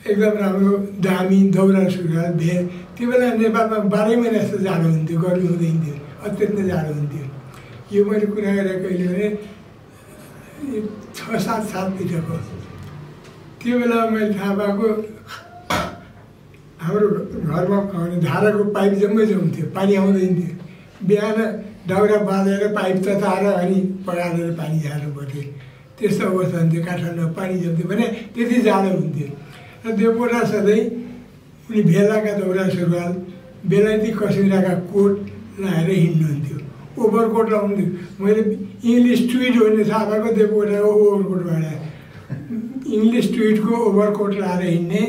एकदम राम्रो दामी दौरा सुरुवाल भेट। त्यो बेला नेपालमा 12 महिना जस्तो जाडो हुन्थ्यो, गर्मी हुँदैन थियो, अत्यन्त जाडो हुन्थ्यो। यो मैले कुरा गरेँ कहिले भने 6-7 सालभित्रको। त्यो बेला मैले थाहा पाएको हाम्रो घरमा धाराको पाइप जम्मै जम्थ्यो, पानी आउँदैन थियो। बिहान दाउरा बाँधेर पाइप तताएर अनि पगालेर पानी झार्नु पर्थ्यो। त्यस्तो अवस्था हुन्थ्यो। काठमाडौँमा पानी जम्थ्यो भने त्यति जाडो हुन्थ्यो। र देवकोटा सधैँ उनी भेलाका दौरा सुरुवाल, बेलायती कसिराका कोट लगाएर हिँड्नुहुन्थ्यो, ओभरकोट लगाउँथ्यो। मैले इङ्ग्लिस ट्विट भन्ने थाहा पाएको देवकोटाको ओभरकोटबाट। इङ्ग्लिस ट्विटको ओभरकोट लगाएर हिँड्ने,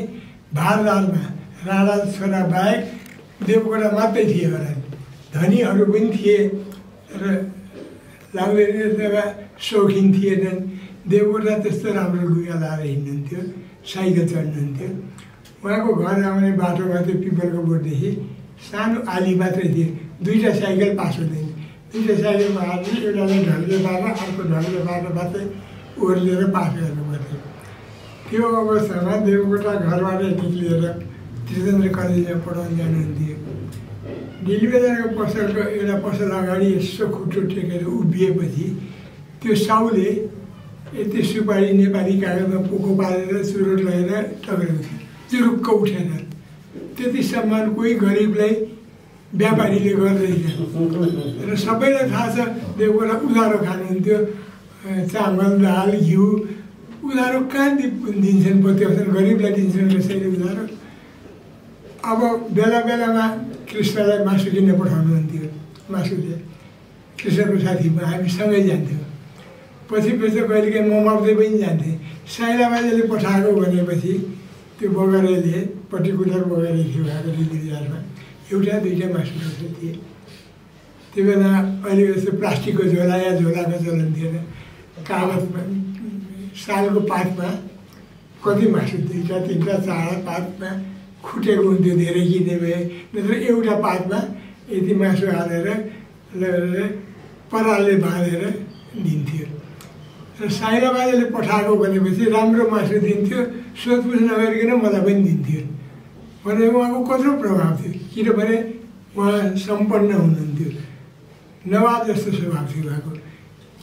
भारदालमा राणा छोरा बाहेक देवकोटा मात्रै थिए होला। धनीहरू पनि थिए र लाउँदैन सौखिन थिएनन्। देवकोटा त्यस्तो राम्रो लुगा लगाएर हिँड्नुहुन्थ्यो, साइकल चढ्नुहुन्थ्यो। उहाँको घर आउने बाटोमा त्यो पिपलको बोटदेखि सानो आली मात्रै थिए, 2टा साइकल पास हुँदैन। 2टा साइकलमा हाल्ने, एउटालाई ढल्के पार्न, अर्को ढल्के पार्न मात्रै ओर्लिएर पास गर्नु पर्थ्यो। त्यो अवस्थामा देवकोटा घरबाट निक्लिएर त्रिचन्द्र कलेजमा पढाउन जानुहुन्थ्यो। दिल्ली बजारको पसलको एउटा पसल अगाडि यसो खुट्टो टेकेर उभिएपछि त्यो साउले यति सुपारी नेपाली कागजमा पोको पारेर चुरोट लगेर टक्राउँथ्यो, चुरुक्क उठेर। त्यति सम्मान कोही गरिबलाई व्यापारीले गर्दैन। र सबैलाई थाहा छ देवकोटा उधारो खानुहुन्थ्यो, चामल दाल घिउ उधारो कहाँ दिन्छन्, पत्याउँछन्, गरिबलाई दिन्छन् कसैले उधारो। अब बेला बेलामा कृष्णलाई मासु किन्न पठाउनुहुन्थ्यो। मासुले कृष्णको साथीमा हामी सँगै जान्थ्यौँ। पछि कहिलेकाहीँ ममाउँदै पनि जान्थेँ। साइला बाजेले पठाएको भनेपछि त्यो बगरेले पर्टिकुलर बगरे थियो उहाँको दिल्ली बजारमा, 1-2टा मासु थिए। त्यो बेला अहिले जस्तो प्लास्टिकको झोला या झोलाको चलन थिएन। कागजमा सालको पातमा कति मासु, 2-3टा 4 पातमा खुटेको हुन्थ्यो, धेरै किने भए। नत्र एउटा पातमा यति मासु हालेर लगेर परालले बाँधेर दिन्थ्यो। र साइला बाजेले पठाएको भनेपछि राम्रो मासु दिन्थ्यो, सोधपुछ नगरिकन मलाई पनि दिन्थ्यो भने उहाँको कत्रो प्रभाव थियो। किनभने उहाँ सम्पन्न हुनुहुन्थ्यो, नवाब जस्तो स्वभाव थियो उहाँको।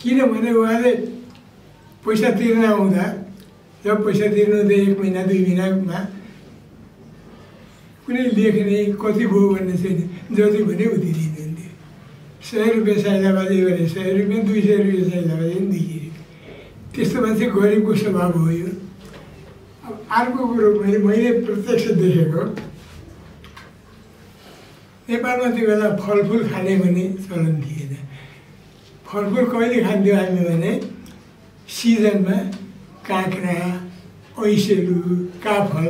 किनभने उहाँले पैसा तिर्न आउँदा, जब पैसा तिर्नु हुँदै 1 महिना 2 महिनामा कुनै लेख्ने कति भयो भन्ने छैन, जति भने उति दिनुहुन्थ्यो। 100 रुपियाँ साइला बाजे भने 100 रुपियाँ, 200 रुपियाँ साइला बाजे पनि 200 रुपियाँ। त्यस्तो मान्छे गरिबको स्वभाव हो यो। अब अर्को कुरो मैले प्रत्यक्ष देखेको, नेपालमा त्यो बेला फलफुल खाने भन्ने चलन थिएन। फलफुल कहिले खान्थ्यौँ हामी भने सिजनमा काँक्रा, ऐसेलु, काफल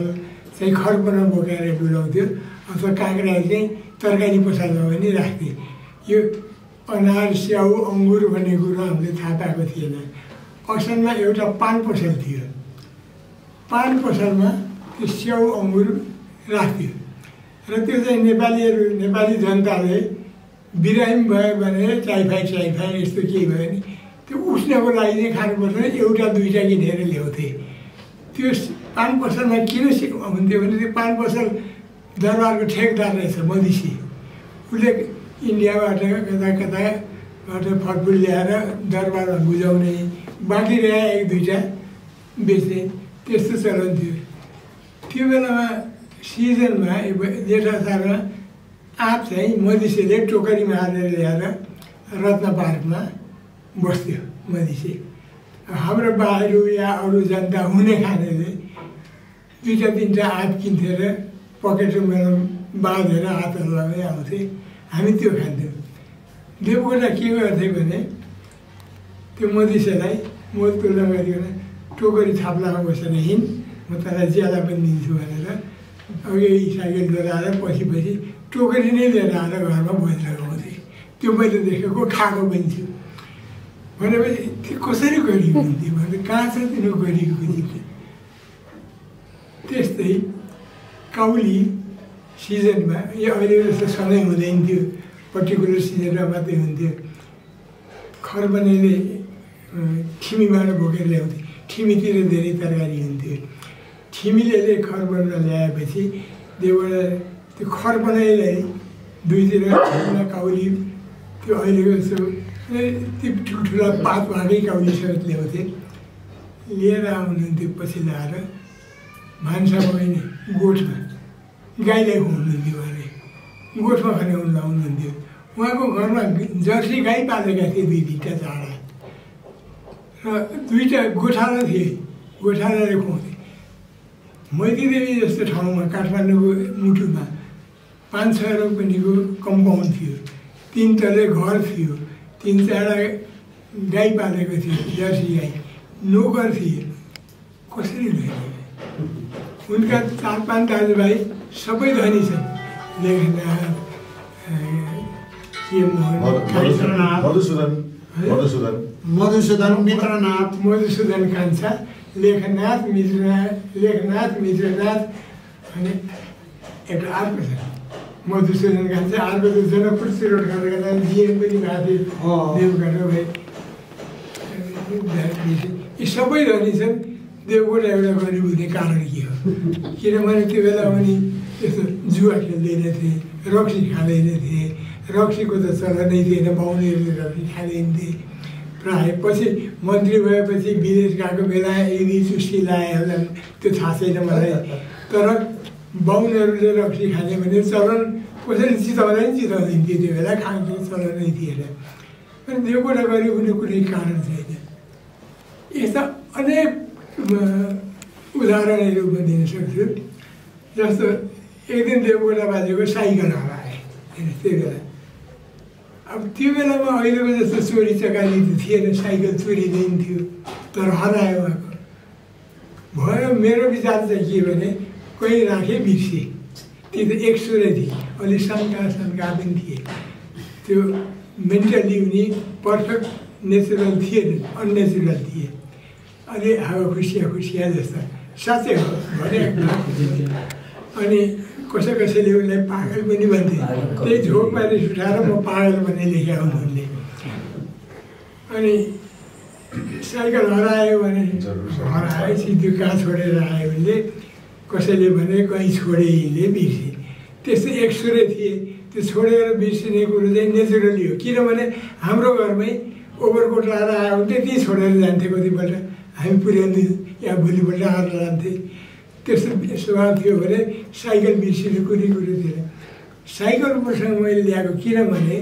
चाहिँ खरपना बोकेर डुलाउँथ्यो, अथवा काँक्रा चाहिँ तरकारी पसलमा पनि राख्थे। यो अनार, स्याउ, अङ्गुर भन्ने कुरो हामीले थाहा पाएको थिएन। असलमा एउटा पान पसल थियो, पान पसलमा त्यो स्याउ अङ्गुर राख्थ्यो र त्यो चाहिँ नेपाली जनताले बिरामी भयो भने टाइफाइड यस्तो केही भयो भने त्यो उष्नको लागि चाहिँ खानुपर्छ, एउटा दुईवटा किनेर ल्याउँथे। त्यो पान पसलमा किन हुन्थ्यो भने त्यो पान पसल दरबारको ठेकदार रहेछ मधेसी, उसले इन्डियाबाट कताबाट फलफुल ल्याएर दरबारमा बुझाउने, बाँकी रहे एक दुईवटा बेच्ने, त्यस्तो चलन थियो। त्यो बेलामा सिजनमा जेठ असारमा आँप चाहिँ मधेसीले टोकरीमा हालेर ल्याएर रत्न पार्कमा बस्थ्यो मधेसी। हाम्रो बाहरू या अरू जनता हुने खानेले दुईवटा तिनवटा आँप किन्थे र पकेटमा बाँधेर हातहरू लगाइ आउँथे, हामी त्यो खान्थ्यौँ। देवकोटा के गर्थे भने त्यो मधेसीलाई मोलतोल गरिकन टोकरी थाप्लामा बसेर हिँड, म तँलाई ज्याला पनि दिन्छु भनेर अघि साइकल डोराएर पछि टोकरी नै लिएर आएर घरमा भोज लगाउँथे। त्यो मैले देखेको, खाएको पनि छु। भनेपछि त्यो कसरी गरिएको हुन्थ्यो भने कहाँ छ तिनीहरू गरिएको चिज। त्यस्तै काउली सिजनमा, यो अहिले जस्तो सधैँ हुँदैन थियो, पर्टिकुलर सिजनमा मात्रै हुन्थ्यो। खरबनेले ठिमीबाट बोकेर ल्याउँथे, ठिमीतिर धेरै तरकारी हुन्थ्यो। ठिमीले खरबनमा ल्याएपछि त्योबाट त्यो खरबनाइलाई दुईतिर काउली, त्यो अहिलेको जस्तो त्यो ठुल्ठुला पात भएकै काउलीसमेत ल्याउँथे, लिएर आउनुहुन्थ्यो। पछि ल्याएर भान्सामा पनि गोठमा गाईलाई खुवाउनुहुन्थ्यो अरे, गोठमा खाने लाउनुहुन्थ्यो। उहाँको घरमा जर्सी गाई पालेका थिए, 2-3टा चाडा र 2टा गोठाला थिए, गोठालाले खुवाउँथे। मैतीदेवी जस्तो ठाउँमा काठमाडौँको मुटुमा 5-6 रोपनीको कम्पाउन्ड थियो, 3 तले घर थियो, 3-4 गाई पालेको थियो, जर्सी गाई, नोकर थिए। कसरी लैजाने? उनका 4-5 दाजुभाइ सबै धनी छन्। लेखनाथ, मधुसूदन कान्छा, लेखनाथ मित्रनाथ अनि एउटा अर्को छ मधुसूदन कान्छा। अर्को त जनकपुर सिरोड गर्दा जिएम पनि भएको थियो, देवकोटा भाइ। यी सबै धनी छन्। देवकोटा एउटा गरिब हुने कारण के हो? किनभने त्यो बेला पनि त्यस्तो जुवा खेल्दैनथे, रक्सी खाँदैनथे। रक्सीको त चलनै थिएन, बाहुनीहरूले रक्सी खाँदैन्थे प्रायः। पछि मन्त्री भएपछि विदेश गएको बेला यदि चुस्टी लाए होला त्यो थाहा छैन मलाई, तर बाहुनहरूले रक्सी खाने भने चलन कसरी चिताउँदैन चिताउँदैन थियो। त्यो बेला खाने चलनै थिएन। अनि देवकोटा गरिब हुने कुनै कारण छैन। यस्ता अनेक उदाहरणहरू म दिन सक्छु। जस्तो एक दिन देवकोटा बाजेको साइकल हराए त्यो बेला। अब त्यो बेलामा अहिलेको जस्तो चोरी चकारी त थिएन, साइकल चोरिँदैन थियो, तर हरायो उहाँको। भयो मेरो विचार चाहिँ के भने कोही राखेँ बिर्सेँ। त्यो त एक सुरै थिए, अलि शङ्का पनि थिए। त्यो मेन्टली उनी पर्फेक्ट नेचुरल थिएन, अननेचुरल थिए। अलि हावा खुसिया जस्ता साँच्चै हो भने। अनि कसैले उसलाई पागल पनि भन्थे, त्यही झोकमा उठाएर म पागल भन्ने लेखे उनले। अनि साइकल हरायो भने हराएपछि त्यो कहाँ छोडेर आयो उसले, कसैले भने कहीँ छोडे यिनले बिर्से। त्यस्तै एक सुरै थिए। त्यो छोडेर बिर्सिने कुरो चाहिँ नेचुरली हो। किनभने हाम्रो घरमै ओभरकोट लाएर आयो भने त्यहीँ छोडेर जान्थे कतिपल्ट, हामी पुर्याउँदै या भोलिपल्ट आएर लान्थे। त्यस्तो स्वभाव थियो भने साइकल बिर्सिने कुनै कुरो थिएन। साइकल मसँग मैले ल्याएको किनभने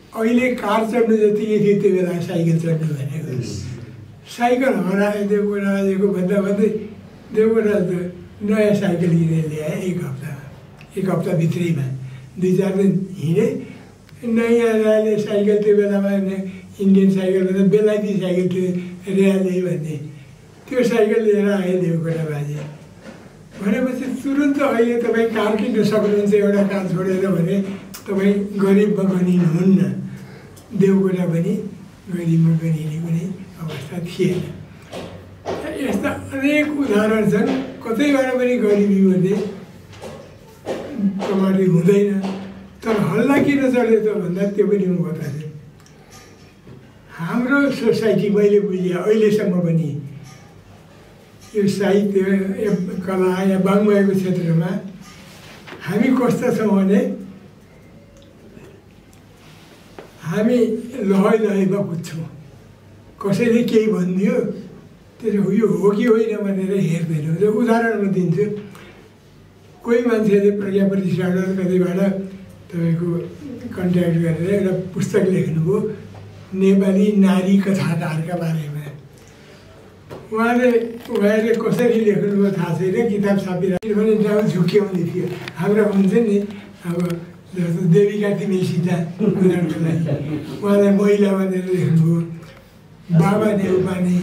अहिले कार चढ्नु जतिकै थियो त्यो बेला साइकल चढ्नु भनेको। साइकल हरायो देवकोटाको भन्दा भन्दै देवकोटा त नयाँ साइकल किनेर ल्याएँ एक हप्ताभित्रैमा 2-4 दिन हिँडेँ। नयाँ ल्याए साइकल त्यो बेलामा इन्डियन साइकल भन्दा बेलायती साइकल थियो ऱ्याले भन्ने, त्यो साइकल लिएर आएँ देवकोटा बाजे। भनेपछि तुरुन्त अहिले तपाईँ कार किन्न सक्नुहुन्छ एउटा कार छोडेर भने तपाईँ गरिबमा गनिनुहुन्न। देवकोटा पनि गरिबमा गनिने कुनै अवस्था थिएन। यस्ता अनेक उदाहरण छन्। कतैबाट पनि गरिबी भन्ने प्रमाणित हुँदैन। तर हल्ला किन चल्यो त भन्दा त्यो पनि म बताउँछु। हाम्रो सोसाइटी मैले बुझेँ अहिलेसम्म पनि यो साहित्य कला या वाङ्मयको क्षेत्रमा हामी कस्ता छौँ भने हामी लहैमा कुद्छौँ। कसैले केही भनिदियो त्यसो यो हो कि होइन भनेर हेर्दैनौँ। जो उदाहरण म दिन्छु, कोही मान्छेले प्रज्ञा प्रतिष्ठानबाट कतैबाट तपाईँको कन्ट्याक्ट गरेर एउटा पुस्तक लेख्नुभयो नेपाली नारी कथाकारका बारेमा। उहाँले कसरी लेख्नुभयो थाहा छैन, किताब छापिरहेको भने नाउँ झुक्क्याउने थियो। हाम्रा हुन्छ नि अब देविका तिमी सीता उदाहरणको लागि उहाँलाई महिला भनेर लेख्नुभयो। बाबा नेउपाने,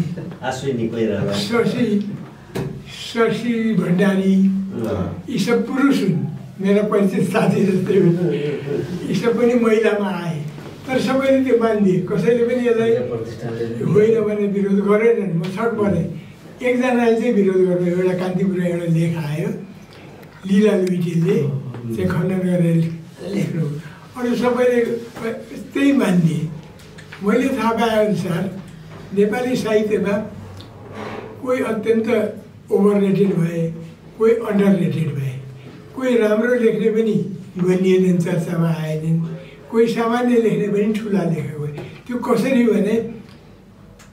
शशी भण्डारी यी सब पुरुष हुन्। मेरा परिचित साथी जस्तै हुन्। यी सब पनि महिलामा आए, तर सबैले त्यो मानिदिए। कसैले पनि यसलाई होइन भने विरोध गरेनन्। म छक परेँ। एकजनाले चाहिँ विरोध गर्नु, एउटा कान्तिपुर एउटा लेख आयो लीला लुइटेलले चाहिँ खण्डन गरेर लेख्नु। अरू सबैले त्यही मानिदिए। मैले थाहा पाएअनुसार नेपाली साहित्यमा कोही अत्यन्त ओभर रेटेड भए, कोही अन्डर रेटेड भए। कोही राम्रो लेख्ने पनि गनिएनन्, चर्चामा आएनन्। कोही सामान्य लेख्ने पनि ठुला लेखेको भए। त्यो कसरी भने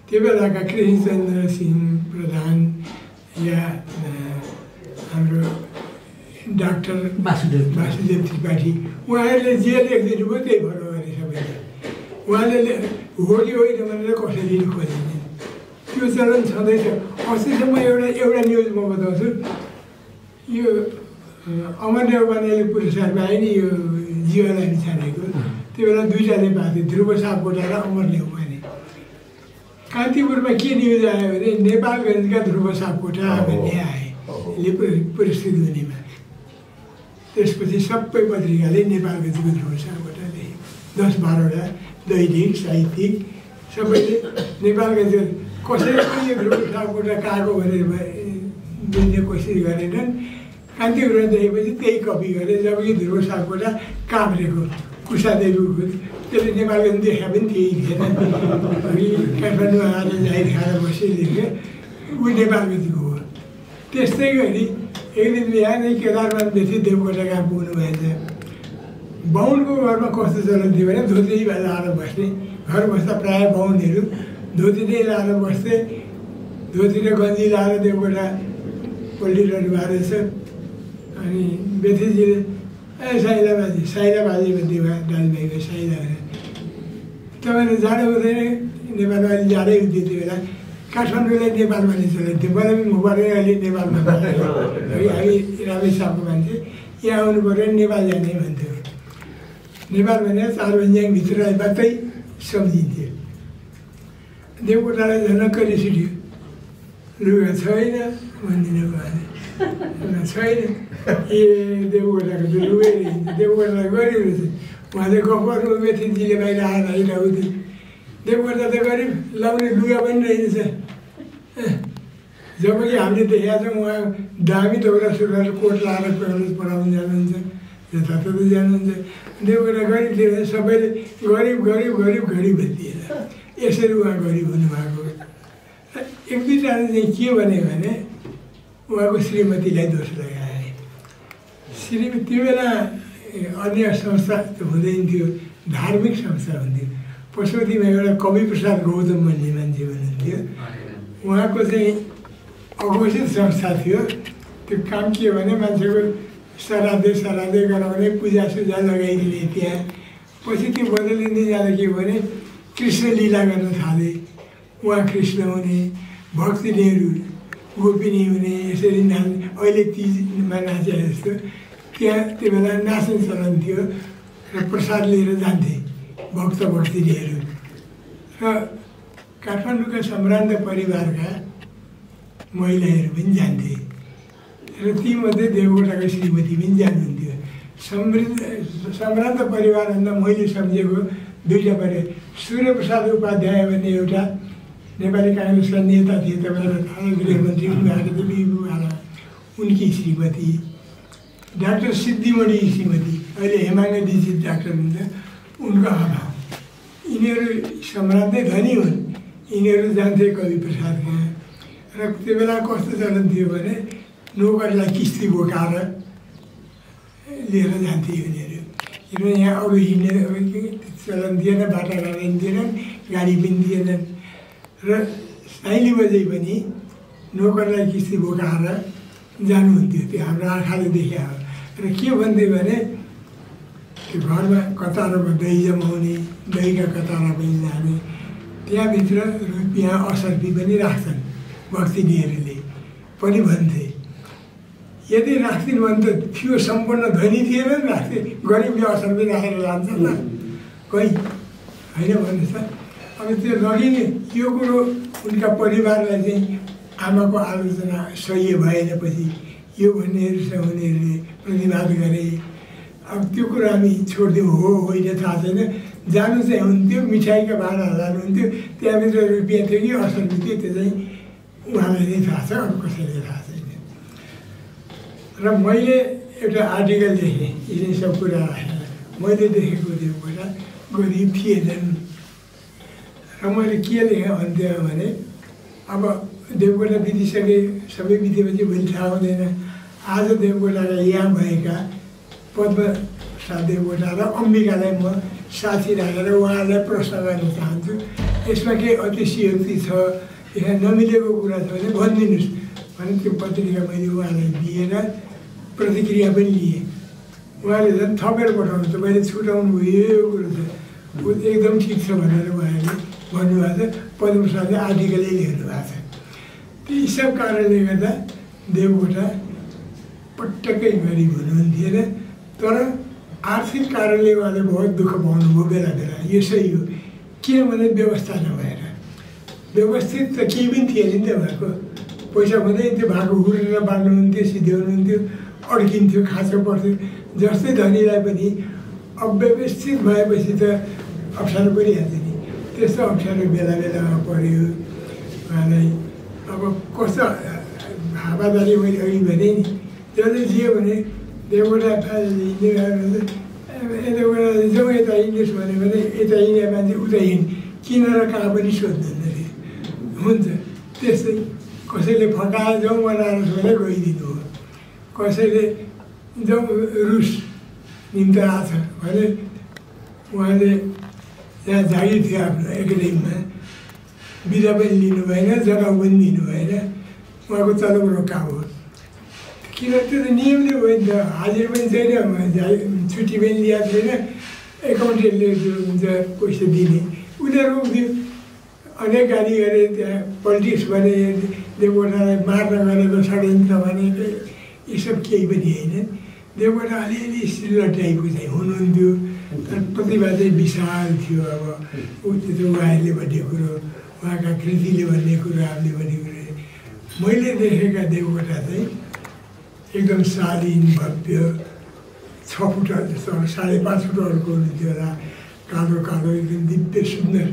त्यो बेलाका कृष्णचन्द्र सिंह प्रधान या हाम्रो डाक्टर वासुदेव त्रिपाठी उहाँहरूले जे लेखिदिनु भयो त्यही फलो गरे सबैले। उहाँले हो कि होइन भनेर कसैले खोजेनन्। त्यो चलन छँदैछ। अस्तिसम्म एउटा न्युज म बताउँछु। यो अमर नेउपानेले पुरस्कार पाए नि यो जीवनलाई बिछानेको, त्यो बेला दुईजनाले पाएको थियो, ध्रुव सापकोटा र अमर नेउपाने। कान्तिपुरमा के न्युज आयो भने नेपालगञ्जका ध्रुव सापकोटा भन्ने आए पुरस्कृत हुनेमा। त्यसपछि सबै पत्रिकाले नेपालगञ्जको ध्रुव सापकोटा लेखे। 10-12वटा दैनिक साहित्यिक सबैले नेपालगञ्ज। कसैले पनि यो ध्रुव सापकोटा कहाँको भनेर बुझ्ने कोसिस गरेनन्। कान्तिपुरमा देखेपछि त्यही कपी गरे। जबकि ध्रुव सापकोटा काभ्रेको कुसादेवीको, त्यसले नेपालगञ्ज देखा पनि त्यही थिएन। काठमाडौँमा आएर जाहिर खाएर बसी लेख्यो ऊ नेपालगञ्जको हो। त्यस्तै गरी एक दिन बिहानै केदारमान बेसी देवकोटा कहाँ पुग्नु भएछ। बाहुनको घरमा कस्तो चलन थियो भने धोती लाएर बस्ने। घर बस्दा प्रायः बाहुनहरू धोती नै लाएर बस्थे। धोती र गन्जी लाएर देवकोटा पल्टिरहनु भएको रहेछ। अनि बेथीजीले साइला बाजे भन्ने भयो दाजुभाइको साइला भनेर। तपाईँले जाडो हुँदैन, नेपालमा अहिले जाडै हुन्थ्यो त्यो बेला। काठमाडौँलाई नेपालमा नै चलाउँथ्यो। मलाई पनि मुखबाटै अहिले नेपालमा हामी रामेछापको मान्छे यहाँ आउनु पऱ्यो भने नेपाल जाने भन्थ्यो। नेपाल भनेर 4 भन्ज्याङभित्रलाई मात्रै सम्झिन्थ्यो। देवकोटालाई झनक्क रिस उठ्यो। लुगा छैन भनिदिनु भयो। छैन ए देवकोटाको त लुगै रहेछ, देवकोटालाई गरिब रहेछ। उहाँले गफ गर्नु बेथीजीले बाहिर आएर आइरहन्थ्यो। देवकोटा त गरिब, लाउने लुगा पनि रहेछ। जबकि हामीले देखेका छौँ उहाँ दामी दौरा सुरुवाल कोट लाएर पढाउनु जानुहुन्छ, जताततै जानुहुन्छ। देवकोटा गरिब थियो भने सबैले गरिब गरिब गरिब गरिब भनिदिएन। यसरी उहाँ गरिब हुनुभएको। 1-2जनाले चाहिँ के भने उहाँको श्रीमतीलाई दोष लगाए। त्यो बेला अन्य संस्था त हुँदैन थियो, धार्मिक संस्था हुन्थ्यो। पशुपतिमा एउटा कवि प्रसाद गौतम भन्ने मान्छे हुनुहुन्थ्यो। उहाँको चाहिँ अघोषित संस्था थियो। त्यो काम के भने मान्छेको श्राद्ध गराउने, पूजासुजा लगाइदिने, त्यहाँ पछि त्यो बदलिँदै जाँदा के भने कृष्ण लीला गर्न थाले। उहाँ कृष्ण हुने, भक्तिनीहरू गोपिनी हुने, यसरी नाच्ने। अहिले तीजमा नाचे जस्तो त्यहाँ त्यो बेला नाच्ने चलन थियो र प्रसाद लिएर जान्थे भक्त भक्तिनीहरू। र काठमाडौँका सम्भ्रान्त परिवारका महिलाहरू पनि जान्थे र तीमध्ये देवकोटाको श्रीमती पनि जानुहुन्थ्यो। सम्भ्रान्त परिवारभन्दा मैले सम्झेको दुईवटा परिवार, सूर्यप्रसाद उपाध्याय भन्ने एउटा नेपाली काङ्ग्रेसका नेता थिए, तपाईँलाई थाहा, गृहमन्त्री भएको थियो बिबुवाला, उनकी श्रीमती, डाक्टर सिद्धिमणि श्रीमती, अहिले हेमाङ्ग दीक्षित डाक्टर हुन्छ, उनको आमा। यिनीहरू सम्भ्रान्तै धनी हुन्। यिनीहरू जान्थे कवि प्रसाद कहाँ। र त्यो बेला कस्तो चलन थियो भने नोकरलाई किस्ती बोकाएर लिएर जान्थे यिनीहरू। किनभने यहाँ अरू हिँड्ने चलन थिएन, बाटाघाटा थिएनन्, गाडी पनि थिएनन्। र साइली बजे पनि नोकरलाई किस्ती बोकाएर जानुहुन्थ्यो। त्यो हाम्रो आँखाले देखा हो। र के भन्थे भने त्यो घरमा कतारमा दही जमाउने, दहीका कतारा पनि जाने, त्यहाँभित्र रुपियाँ असर्फी पनि राख्छन् भक्तिनीहरूले पनि भन्थे। यदि राख्दिन् भने त थियो सम्पूर्ण धनी थिएन नि राख्थे, गरिबले असर्फी राखेर लान्छ ल कोही होइन भन्नुहोस् त। अब त्यो लगिने यो कुरो उनका परिवारलाई चाहिँ आमाको आलोचना सह्य भएनपछि यो भन्नेहरूसँग उनीहरूले प्रतिवाद गरे। अब त्यो कुरो हामी छोडिदिउँ, हो होइन थाहा छैन। जानु चाहिँ हुन्थ्यो, मिठाईका भाँडा लानुहुन्थ्यो, त्यहाँभित्र रुपियाँ थियो कि असर्फी थियो त्यो चाहिँ उहाँलाई नै थाहा छ, अरू कसैले थाहा छैन। र मैले एउटा आर्टिकल देखेँ, यी सब कुरा राखेर मैले देखेको देवकोटा गरिब थिएनन्। र मैले के लेखेँ अन्त्यमा भने अब देवकोटा बितिसके, सबै बितेपछि भोलि थाहा हुँदैन। आज देवकोटाका यहाँ भएका पद्मप्रसाद देवकोटा र अम्बिकालाई म साथी राखेर उहाँलाई प्रश्न गर्न चाहन्छु। यसमा केही अतिशयोक्ति छ, यहाँ नमिलेको कुरा छ भने भनिदिनुहोस् भने त्यो पत्रिका मैले उहाँलाई दिएर प्रतिक्रिया पनि लिएँ। उहाँले झन् थपेर पठाउनु छ, मैले छुटाउनु भयो यो कुरो छ, एकदम ठिक छ भनेर उहाँले भन्नुभएको छ। पद्मप्रसादले आर्टिकलै लेख्नु भएको छ। ती सब कारणले गर्दा देवकोटा पटक्कै गरिब हुनुहुन्थेन। तर आर्थिक कारणले उहाँले बहुत दुःख पाउनुभयो बेला बेला। यो सही हो, किनभने व्यवस्था नभएर। व्यवस्थित त केही पनि थिएन नि त उहाँको। पैसा हुँदै त्यो भएको हुरेर बाँड्नुहुन्थ्यो, सिध्याउनुहुन्थ्यो, अड्किन्थ्यो, खाँचो पर्थ्यो। जस्तै धनीलाई पनि अव्यवस्थित भएपछि त अप्ठ्यारो परिहाल्छ नि, त्यस्तो अप्ठ्यारो बेला बेलामा पर्यो उहाँलाई। अब कस्तो हावादारी मैले अघि भने नि, जसले जियो भने देवकोटा जाउँ यता हिँड्नुहोस् भन्यो भने यता हिँड्ने मान्छे उता हिँड, किन र कहाँ पनि सोध्नुहुन्न थियो। हुन्छ त्यस्तै कसैले फकाएर जाउँ बनारस भनेर गइदिनु हो, कसैले जाउँ रुस निम्ति आएको छ भने उहाँले यहाँ जागिर थियो आफ्नो एकाडेमीमा, बिदा पनि लिनु भएन, जग्गा पनि दिनु भएन, उहाँको तलब रोकाएको। किन त्यो त नियमले भयो नि त, हाजिर पनि छैन, छुट्टी पनि लिएको छैन, एकाउन्टेन्टले जो हुन्छ पैसा दिने उनीहरू दियो। अनेक गाली गरे, त्यहाँ पोलिटिक्स भने, देवकोटालाई मार्न गरेको षड्यन्त्र भने, यी सब केही पनि होइन। देवकोटा अलिअलि सिल्लर टाइपको चाहिँ हुनुहुन्थ्यो, तर प्रतिभा चाहिँ विशाल थियो। अब त्यो उहाँहरूले भन्ने कुरो, उहाँका कृतिले भन्ने कुरो, हामीले भन्ने कुरो, मैले देखेका देवकोटा चाहिँ एकदम शालीन भव्य, 6 फुट जस्तो 5.5 फुटहरूको हुनुहुन्थ्यो होला, कालो कालो एकदम दिव्य सुन्दर।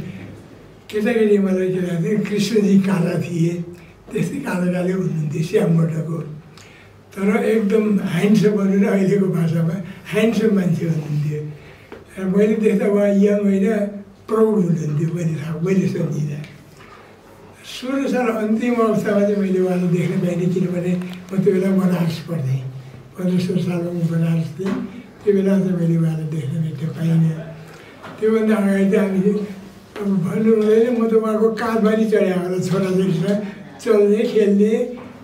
केटाकेटी मलाई के लाग्थ्यो कृष्णजी काला थिए, त्यस्तै कालो कालो हुनुहुन्थ्यो, श्यामबटको। तर एकदम ह्यान्डसम भनेर अहिलेको भाषामा ह्यान्डसम मान्छे हुनुहुन्थ्यो। र मैले देख्दा उहाँ यङ होइन, प्रौढ हुनुहुन्थ्यो मैले सम्झिँदा। 16 साल अन्तिम अवस्थामा चाहिँ मैले उहाँलाई देख्न पाइनँ, किनभने म त्यो बेला बनारस पढ्थेँ, 15-16 सालमा म बनारस थिएँ। त्यो बेला चाहिँ मैले उहाँलाई देख्न भेट्न पाइनँ। त्योभन्दा अगाडि चाहिँ हामीले अब भन्नु हुँदैन, म त उहाँको काँधमा नि चढाएँ होला, छोराछोरीसँग चल्ने खेल्ने,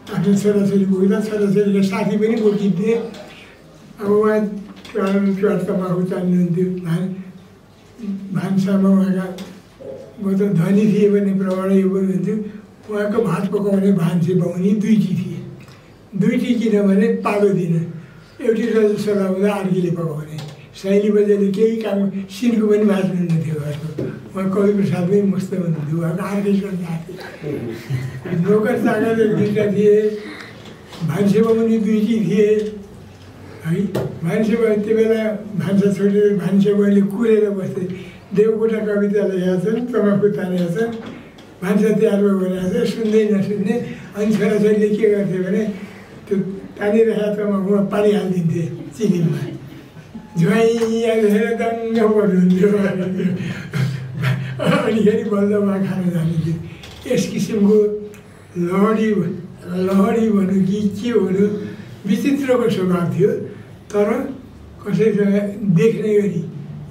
आफ्नो छोराछोरी पुग्दा छोराछोरीको साथी पनि बोकिन्थेँ। अब उहाँ चुहार तमाखु चाल्नुहुन्थ्यो, भान्सामा उहाँका म त धनी थिएँ भने प्रमाण यो भन्छु उहाँको भात पकाउने भान्से बाहुनी दुईटी थिए। दुईटी किनभने पालो दिन एउटी रजस्व लगाउँदा अर्कीले पकाउने। साइली बजाले केही काम सिनको पनि भाँच्नुहुन्न थियो घरको। उहाँ कवि प्रसादमै मस्त हुनुहुन्थ्यो। उहाँको अर्कै संसार थियो। नोकर चाकर एक दुईवटा थिए, भान्से बाहुनी दुईटी थिए है। भान्से बाहुनी त्यो बेला भान्सा छोडेर भान्से बाहुनीले कुरेर बस्थे। देवकोटा कविता लेखेका छन्, तमाखु तानेका छन्, भान्सा तयारमा गरिरहेको छ, सुन्दै नसुन्ने। अनि छोराछोरीले के गर्थे भने त्यो तानिरहेका तमाखुमा पानी हालिदिन्थे चिनीमा, झुवाइया हेरेर दङ्ग पर्नुहुन्थ्यो। अनिखेरि बल्ल उहाँ खान जानुहुन्थ्यो। यस किसिमको लहडी भनौँ कि के भनौँ विचित्रको स्वभाव थियो। तर कसैसँग देख्ने गरी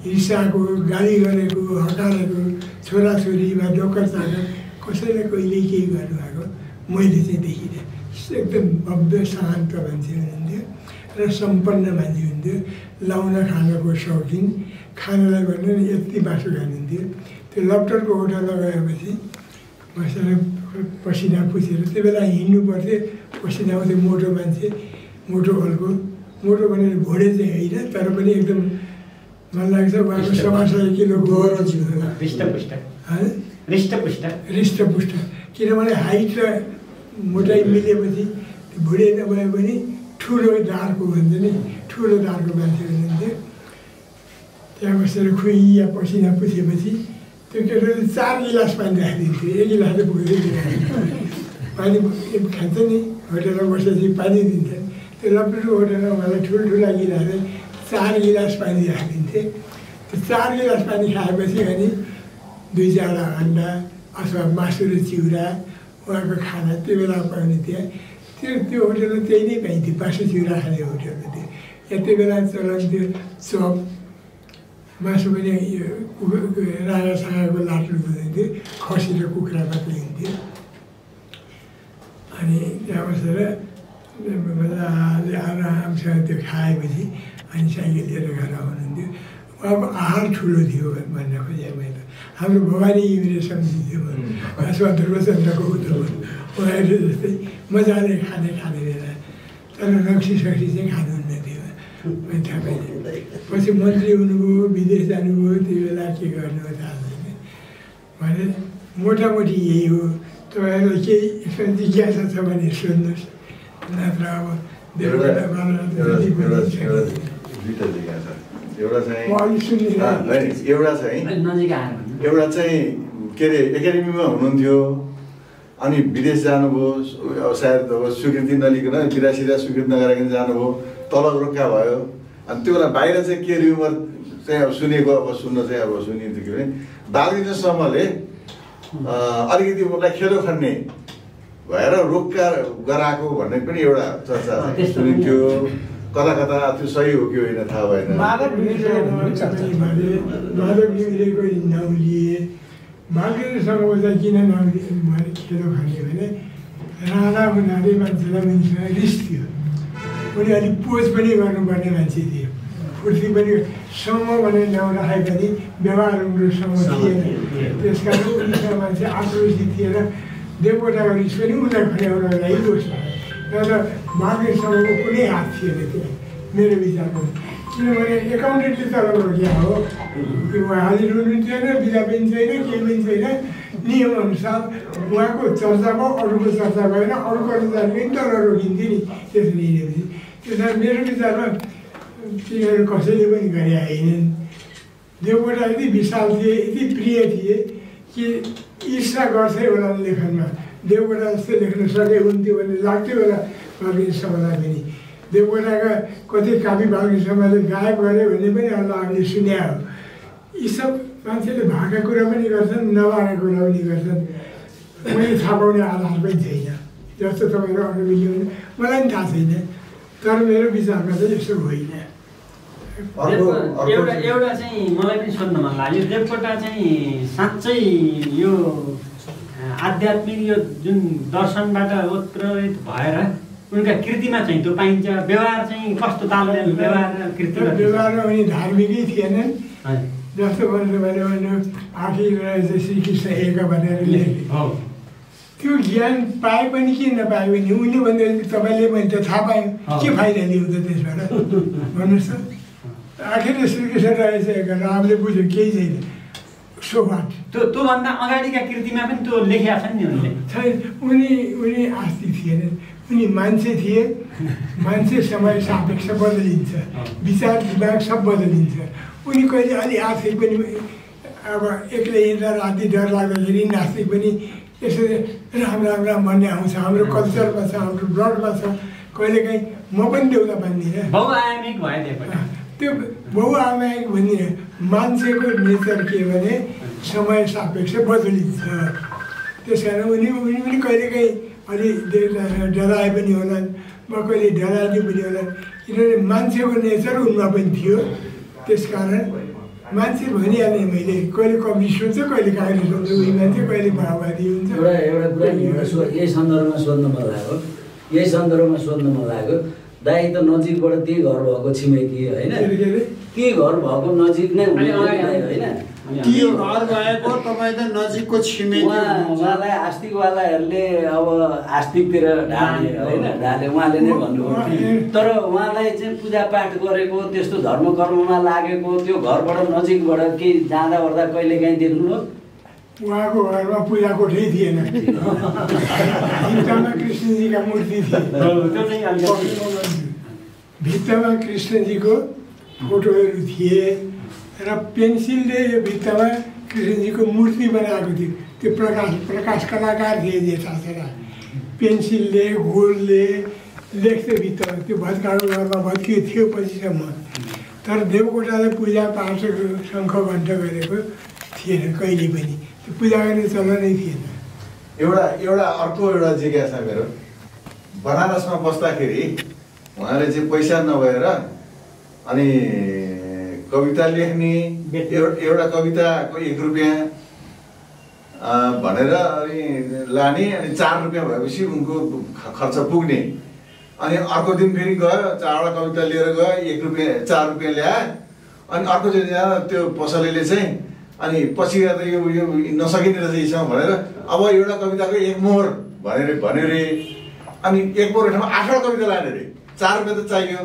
रिसाएको, गाली गरेको, हटारेको छोराछोरी वा नोकर चाकर कसैलाई कहिले केही गर्नुभएको मैले चाहिँ देखिनँ। एकदम भव्य शान्त मान्छे हुनुहुन्थ्यो र सम्पन्न मान्छे हुन्थ्यो। लाउन खानको शौकिन, खानालाई भन्नु नि यति बासो खानुहुन्थ्यो। त्यो लप्टरको होटल लगाएपछि बसेर पसिना पुछेर त्यो बेला हिँड्नु पर्थ्यो, पसिना आउँथ्यो। मोटो मान्छे, मोटो खालको, मोटो भनेर घोडे चाहिँ होइन तर पनि एकदम मलाई लाग्छ उहाँको 7-8 किलो गौरव हृष्टपुष्ट। किनभने हाइट र मोटाइ मिलेपछि भुँडे नभए पनि ठुलो दारको भन्छ नि, ठुलो दारको मान्छे हुनुहुन्थ्यो। त्यहाँ बसेर खुइया पसिना पुछेपछि त्यो केटाले 4 गिलास पानी राखिदिन्थ्यो। 1 गिलास त पुग्दैन, पानी खान्छ नि। होटेलमा बसेपछि पानी दिन्थ्यो। त्यो लप्टरको होटेलमा उहाँलाई ठुल्ठुला गिलासले 4 गिलास पानी राखिदिन्थे। त्यो 4 गिलास पानी खाएपछि अनि 2-4 अन्डा अथवा मासु र चिउरा उहाँको खाना त्यो बेला पाउने थियो। त्यो होटेलमा त्यही नै पाइन्थ्यो, मासु चिउरा खाने होटेलमा थियो। या त्यो बेला चलन थियो चप, मासु पनि यो राजासँगको लाट्नु हुन्थ्यो, खसी र कुखुरा मात्रै हुन्थ्यो। अनि त्यहाँ बसेर मजाले आरामसँग त्यो खाएपछि अनि साइकल लिएर घर आउनुहुन्थ्यो। उहाँको आहार ठुलो थियो भन्न खोजेँ मैले। हाम्रो भवानी घिमिरे सम्झिन्थ्यो अथवा ध्रुवचन्द्रको उद्योग उहाँहरू जस्तै मजाले खाने बेला। तर रक्सी-सक्सी चाहिँ खानुहुन्न थियो मैले थाहा पाइनँ। पछि मन्त्री हुनुभयो, विदेश जानुभयो, त्यो बेला के गर्नुभयो थाहा छैन। भने मोटामोटी यही हो। तपाईँहरूलाई केही यसमा जिज्ञासा छ भने सोध्नुहोस्, नत्र अब एउटा चाहिँ के अरे एकाडेमीमा हुनुहुन्थ्यो, अनि विदेश जानुभयो। सायद अब स्वीकृति नलिकन 82 स्वीकृति नगराइकन जानुभयो, तलब रोक्का भयो। अनि त्यो बेला बाहिर चाहिँ के र्युमर चाहिँ अब सुनेको, अब सुन्न चाहिँ अब सुनिन्थ्यो कि भने बालकृष्ण समूहले अलिकति उसलाई खेलो खन्ने भएर रोक्का गराएको भन्ने पनि एउटा चर्चा सुनिन्थ्यो। कता कता त्यो सही हो कि होइन थाहा भएन। माधव घिमिरेको नाउँ लिए। बालकृष्णसँग चाहिँ किन नाउँ मैले खेलो खाने भने राणा हुनाले मान्छेलाई मान्छेलाई रिस थियो। उनी अलिक पोज पनि गर्नुपर्ने मान्छे थियो, फुर्ती पनि। समूह भनेर नाउँ राखे पनि व्यवहार उम्रो समूह थिएन। त्यस कारण उनीसँग मान्छे आक्रोशित थिएन। देवकोटाको रिस पनि उनलाई खन्याउनलाई दोष भयो। तर बालकृष्णको कुनै हात थिएन त्यो मेरो विचारमा। किनभने एकाउन्टेन्टले तलब रोकिया हो, उहाँ हाजिर हुनु थिएन, बिदा पनि छैन, केही पनि छैन। नियमअनुसार उहाँको चर्चा भयो, अरूको चर्चा भएन, अरू कर्मचारी पनि तल रोकिन्थ्यो नि त्यसरी हिँडेपछि। त्यस कारण मेरो विचारमा तिनीहरू कसैले पनि गरे होइनन्। देवकोटा यति विशाल थिए, यति प्रिय थिए कि ईर्षा गर्छै होला लेखनमा। देवकोटा जस्तो लेख्न सके हुन्थ्यो भन्ने लाग्थ्यो होला बालकृष्णलाई पनि। देवकोटाका कति कापी बालकृष्णले गायब गरे भन्ने पनि हामीले सुने हो। यी सब मान्छेले भएका कुरा पनि गर्छन्, नभएका कुरा पनि गर्छन्। मैले थाहा पाउने आधार पनि छैन। जस्तो तपाईँहरू अरू मिल्यो मलाई पनि थाहा छैन। तर मेरो विचारमा चाहिँ यस्तो होइन। एउटा चाहिँ मलाई पनि सोध्न मन लाग्यो। देवकोटा चाहिँ साँच्चै यो आध्यात्मिक यो जुन दर्शनबाट उत्प्रेरित भएर उनका कृतिमा चाहिँ त्यो पाइन्छ। व्यवहार चाहिँ कस्तो तालमेल व्यवहार कृति? व्यवहारमा उनी धार्मिकै थिएनन्। जस्तो भन्नु भने आखिर रहेछ श्रीकृष्ण एक भनेर लेखे त्यो ज्ञान पाए पनि कि नपाए पनि उनले भन्दा तपाईँले मैले त थाहा पाएँ के फाइदा लियो त त्यसबाट भन्नुहोस् त आखिर श्रीकृष्ण रहेछ एक रामले बुझ्यो केही छैन सोबाट त्योभन्दा अगाडिका कृतिमा पनि त्यो लेखेका छन् नि उनले छैन उनी आस्तिक थिएन उनी मान्छे थिए मान्छे समय सापेक्ष बदलिन्छ विचार दिमाग सब बदलिन्छ उनी कहिले अलि आर्थिक पनि अब एक्लै हिँड्दा राति डर लाग्दाखेरि नास्तिक पनि यसरी राम राम राम भन्ने आउँछ हाम्रो कल्चरमा छ हाम्रो ब्लडमा छ कहिलेकाहीँ म पनि देउता भन्दिनँ बहुआयामिक भयो त्यो बहुआयामिक भन्दिनँ मान्छेको नेचर के भने समय सापेक्ष बदलिन्छ त्यस कारण उनी पनि कहिलेकाहीँ अलि डराए पनि होलान् म कहिले डराइदिए पनि होलान् किनभने मान्छेको नेचर उनमा पनि थियो त्यस कारण मान्छे भनिहालेँ मैले कहिले कम्युनिस्ट हुन्छ कहिले काङ्ग्रेस हुन्छ उही मान्छे कहिले माओवादी हुन्छ एउटा कुरा यही सन्दर्भमा सोध्न मन लाग्यो दाइ त नजिकबाट त्यही घर भएको छिमेकी होइन त्यही घर भएको नजिक नै होइन उहाँलाई आस्तिकवालाहरूले अब आस्तिकतिर ढाले होइन ढाले उहाँले नै भन्नुभयो तर उहाँलाई चाहिँ पूजापाठ गरेको त्यस्तो धर्म कर्ममा लागेको त्यो घरबाट नजिकबाट केही जाँदा ओर्दा कहिलेकाहीँ देख्नुभयो उहाँको घरमा पूजा कोठै थिएन भित्तामा कृष्णजीका मूर्ति थिए भित्तामा कृष्णजीको फोटोहरू थिए र पेन्सिलले यो भित्तामा कृष्णजीको मूर्ति बनाएको थियो त्यो प्रकाश कलाकार थिए जेठाछोरा पेन्सिलले गोलले लेख्थे भित्तामा त्यो भत्काएको घरमा भत्कियो थियो पछिसम्म तर देवकोटाले पूजापाठ शङ्ख घण्ट गरेको थिएन कहिले पनि त्यो पूजा गर्ने चलनै थिएन एउटा अर्को जिज्ञासा मेरो बनारसमा बस्दाखेरि उहाँले चाहिँ पैसा नभएर अनि कविता लेख्ने एउटा कविताको 1 रुपियाँ भनेर अनि लाने अनि 4 रुपियाँ भएपछि उनको खर्च पुग्ने अनि अर्को दिन फेरि गयो 4वटा कविता लिएर गयो 1 रुपियाँ 4 रुपियाँ ल्याए अनि अर्को दिन त्यो पसलेले चाहिँ अनि पछि गएर यो नसकिने रहेछ यसमा भनेर अब एउटा कविताको 1 मोहर भन्यो रे अनि 1 मोहर ठाउँमा 8वटा कविता लाने रे 4 रुपियाँ त चाहियो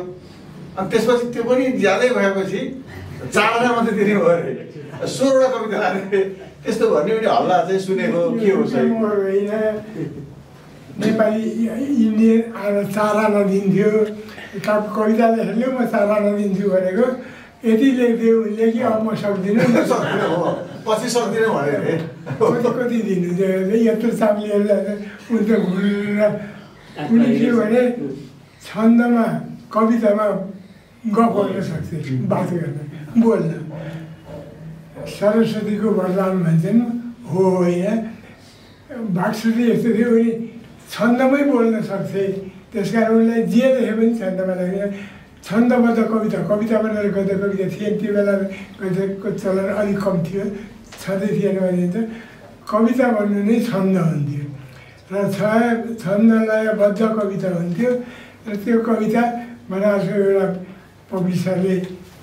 अनि त्यसपछि त्यो पनि ज्यादै भएपछि 4वटा मात्रै दिने भयो अरे 16वटा कविता लाने रे त्यस्तो भन्ने पनि हल्ला चाहिँ सुनेको के हो सही नेपाली इन्डियन चारा नदिन्थ्यो कविता लेख्यो म चारा नदिन्छु भनेको यति लेखिदियो उसले कि अब म सक्दिनँ पछि सक्दिनँ भने कति दिनु यत्रो चाम्लिएर उनी त घुरेर उनी के भने छन्दमा कवितामा गफ गर्न सक्थे बात गर्न बोल्न सरस्वतीको वरदान भन्छन् हो होइन भागश्रुति यस्तो थियो उनी छन्दमै बोल्न सक्थे त्यस कारण उनलाई जे लेखे पनि छन्दमा लेख्ने छन्दबद्ध कविता बनाएर गद्य कविता थिएन त्यो बेला गद्यको चलन अलिक कम थियो छँदै थिएन भने त कविता भन्नु नै छन्द हुन्थ्यो र छन्दलयबद्ध कविता हुन्थ्यो र त्यो कविता बनारसको एउटा पब्लिसरले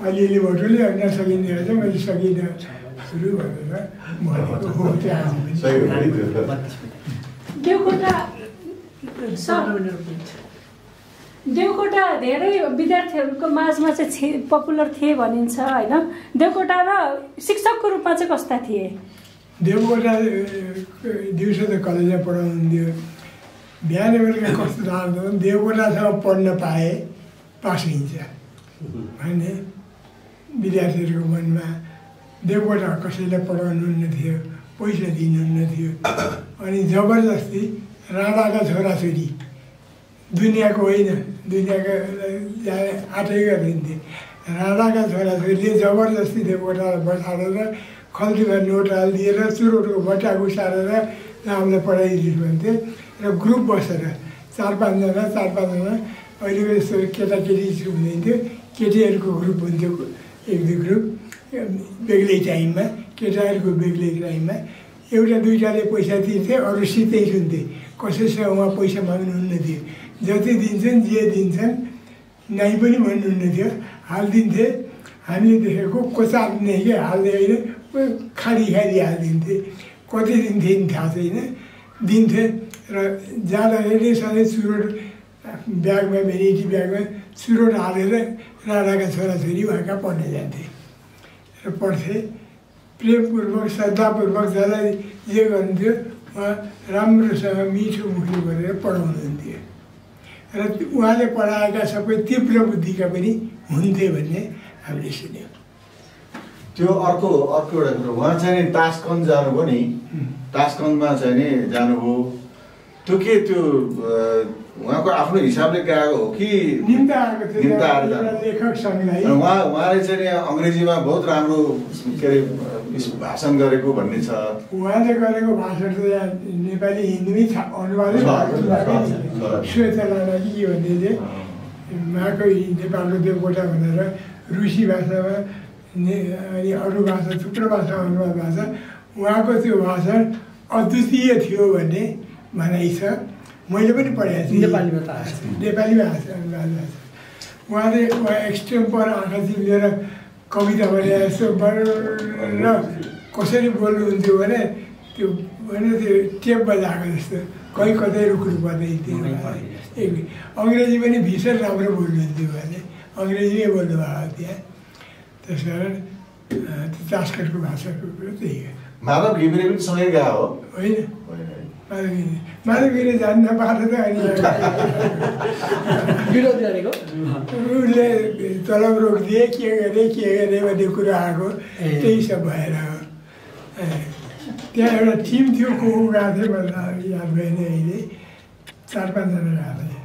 अलिअलि भोटोले नसकिने रहेछ मैले सकिनँ सुरु भनेर भनेको हो त्यहाँ देवकोटा धेरै विद्यार्थीहरूको माझमा चाहिँ पपुलर थिए भनिन्छ होइन देवकोटा र शिक्षकको रूपमा चाहिँ कस्ता थिए देवकोटा दिउँसो त कलेजमा पढाउनुहुन्थ्यो बिहान बेलुका कस्तो लाग्दो देवकोटासँग पढ्न पाए पास हुन्छ भन्ने विद्यार्थीहरूको मनमा देवकोटा कसैलाई पढाउनुहुन्न थियो पैसा दिनुहुन्न थियो अनि जबरजस्ती राणाका छोराछोरी दुनियाँको होइन दुनियाँको आँटै गरिदिन्थे राणाका छोराछोरीले जबरजस्ती देवकोटालाई बसालेर खल्तीमा नोट हालिदिएर चुरोटको बट्टा घुसारेर रामलाई पढाइदिनु भन्थे र ग्रुप बसेर 4-5जना अहिलेको यस्तो केटाकेटी हुँदैन्थ्यो केटीहरूको ग्रुप हुन्थ्यो 1-2 ग्रुप बेग्लै टाइममा केटाहरूको बेग्लै टाइममा एउटा दुईटाले पैसा तिर्थे अरू सिधै सुन्थे कसैसँग उहाँ पैसा माग्नुहुन्न थियो जति दिन्छन् जे दिन्छन् नाइ पनि भन्नुहुन्न थियो हालिदिन्थे हामीले देखेको कोचाप्ने कि हाल्ने होइन खाली हालिदिन्थे कति दिन्थे नि थाहा छैन दिन्थे र जाँदाखेरि सधैँ चुरोट ब्यागमा भेनिटी ब्यागमा चुरोट हालेर राणाका छोराछोरी उहाँका पढ्न जान्थे र पढ्थे प्रेमपूर्वक श्रद्धापूर्वक जसलाई जे गर्नुहुन्थ्यो उहाँ राम्रोसँग मिठो मुखले गरेर पढाउनुहुन्थ्यो र उहाँले पढाएका सबै तीव्र बुद्धिका पनि हुन्थे भन्ने हामीले सुन्यौँ। त्यो अर्को एउटा कुरो उहाँ चाहिँ नि तासगञ्ज जानुभयो नि तासगञ्जमा चाहिँ नि जानुभयो त्यो के त्यो उहाँको आफ्नो हिसाबले गएको हो कि निम्ता आएको थियो लेखक सङ्घलाई उहाँले चाहिँ नि अङ्ग्रेजीमा बहुत राम्रो के अरे भाषण गरेको भन्ने छ उहाँले गरेको भाषण त यहाँ नेपाली हिन्दीमै अनुवादै श्वेता लामा कि के भन्ने चाहिँ उहाँको नेपालको देवकोटा भनेर रुसी भाषामा अनि अरू भाषा थुप्रो भाषामा अनुवाद भएको छ उहाँको त्यो भाषण अद्वितीय थियो भन्ने भनाइ छ। मैले पनि पढेको थिएँ नेपालीमा अनुवाद उहाँले एक्सटेम्पर आँखा चिम्लेर कविता भने जस्तो र कसरी बोल्नुहुन्थ्यो भने त्यो टेप बजाएको जस्तो कहीँ कतै रुक्नु पर्दैन थियो। अङ्ग्रेजी पनि भीषण राम्रो बोल्नुहुन्थ्यो उहाँले अङ्ग्रेजीमै बोल्नुभएको त्यहाँ त्यस कारण त्यो तासगढको भाषाको कुरो त्यही हो। माधव घिमिरे पनि सँगै गएको हो होइन माधव घिमिरे जान्न पाएर त अनि विरोध गरेको उसले तलब रोकिदिए के गरे भन्ने कुरा आएको त्यही सब भएर हो। त्यहाँ एउटा टिम थियो को गएको थियो मलाई याद भएन अहिले 4-5जना गएको थियो।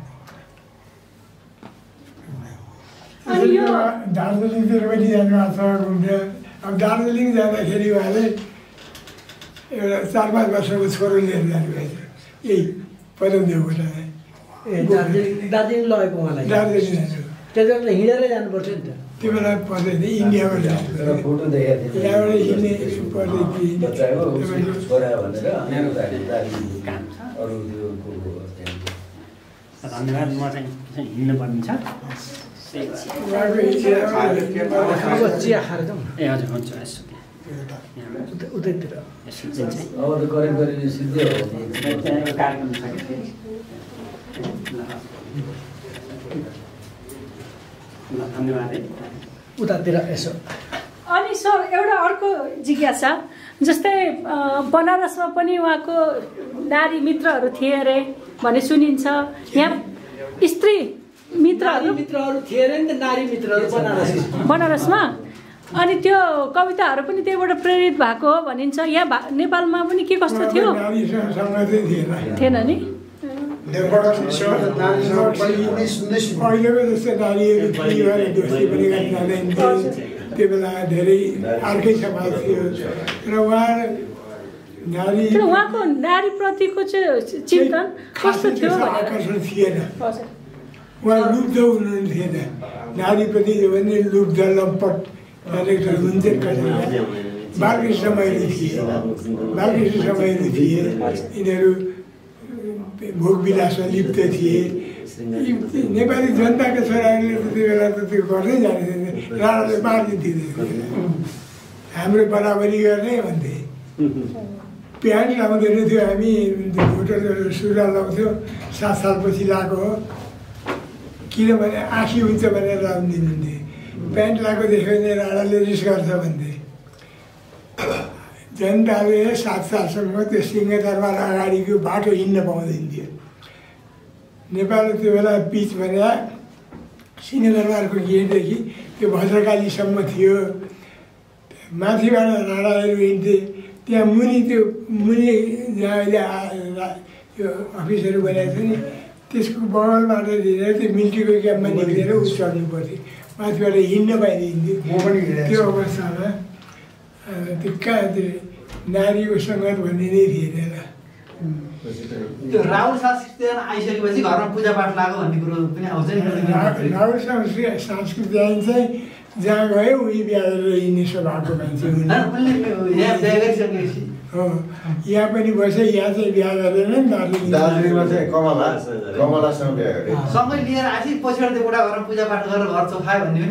दार्जिलिङतिर पनि जानुभएको छ घुम्न। अब दार्जिलिङ जाँदाखेरि उहाँले एउटा 4-5 वर्षको छोरो लिएर जानुभएको थियो यही पदमदेवकोटामा दार्जिलिङ लगेको उहाँलाई दार्जिलिङ त्यति बेला हिँडेरै जानुपर्छ नि त त्यो बेला पर्दैन इन्डियाबाट यहाँबाट हिँड्ने धन्यवाद। म चाहिँ हिँड्नुपर्ने छ चिया खाएर जाउँ ए हजुर हुन्छ यसो उतैतिर कार्यक्रम छ धन्यवाद है उतातिर यसो। अनि सर एउटा अर्को जिज्ञासा जस्तै बनारसमा पनि उहाँको नारी मित्रहरू थिए अरे भन्ने सुनिन्छ। यहाँ स्त्री मित्रहरू थिए अरे नि त नारी मित्रहरू बनारसमा अनि त्यो कविताहरू पनि त्यहीबाट प्रेरित भएको हो भनिन्छ। यहाँ नेपालमा पनि के कस्तो थियो थिएन नि पहिलेको जस्तो नारीहरू त्यो बेला धेरै अर्कै समाज थियो र उहाँको नारीप्रतिको चाहिँ चिन्तन कस्तो थियो आकर्षण थिएन। उहाँ लुब्ध हुनुहुन्थेन नारीप्रति भने लुब्ध लम्पट क्यारेक्टर हुन्थे। बालकृष्ण मैली थिए यिनीहरू भोगविलासमा लिप्त थिए। नेपाली जनताका छोराहरूले त्यति बेला त त्यो गर्दै जाने थिएन राणाले मारिदिन्थ्यो हाम्रो बराबरी गर्ने भन्थे। प्यान्ट लाउँदैन थियो हामी भोटर सुरुवाल लाउँथ्यो 7 सालपछि लगाएको हो किनभने आँखी हुन्छ भनेर लाउदिनुहुन्थे। प्यान्ट लगाएको देख्यो भने राणाले रिस गर्छ भन्थे। जनताले 7 सालसम्म त्यो सिंहदरबार अगाडिको बाटो हिँड्न पाउँदैन थियो। नेपाल त्यो बेला पिच भने सिंहदरबारको गेटदेखि त्यो भद्रकालीसम्म थियो। माथिबाट राणाहरू हिँड्थे त्यहाँ मुनि जहाँ अहिले त्यो अफिसहरू बनाएको थियो नि त्यसको बगलबाट धेरै त्यो मिलिट्रीको क्याम्पमा निक्लेर उस चढ्नु पर्थ्यो माथिबाट हिँड्न पाइदिन्थ्यो। त्यो अवस्थामा त्यो कहाँ त्यो नारीको सङ्गत भन्ने नै थिएन। त्यो राहुल शास्त्री आइसकेपछि घरमा पूजापाठ लाग्यो भन्ने कुरो पनि आउँछ नि। राहुल शास्त्री संस्कृति चाहिँ जहाँ गयो उही बिहा गरेर हिँड्ने स्वभावको मान्छे हुन् यहाँ बिहा गरिसकेपछि हो यहाँ पनि बसे यहाँ चाहिँ बिहा गरेर नि दार्जिलिङमा चाहिँ कमलासँग बिहा गरे सँगै लिएर आएपछि पछिबाट त्यो बुढा घरमा पूजापाठ गरेर घर चोखायो भन्ने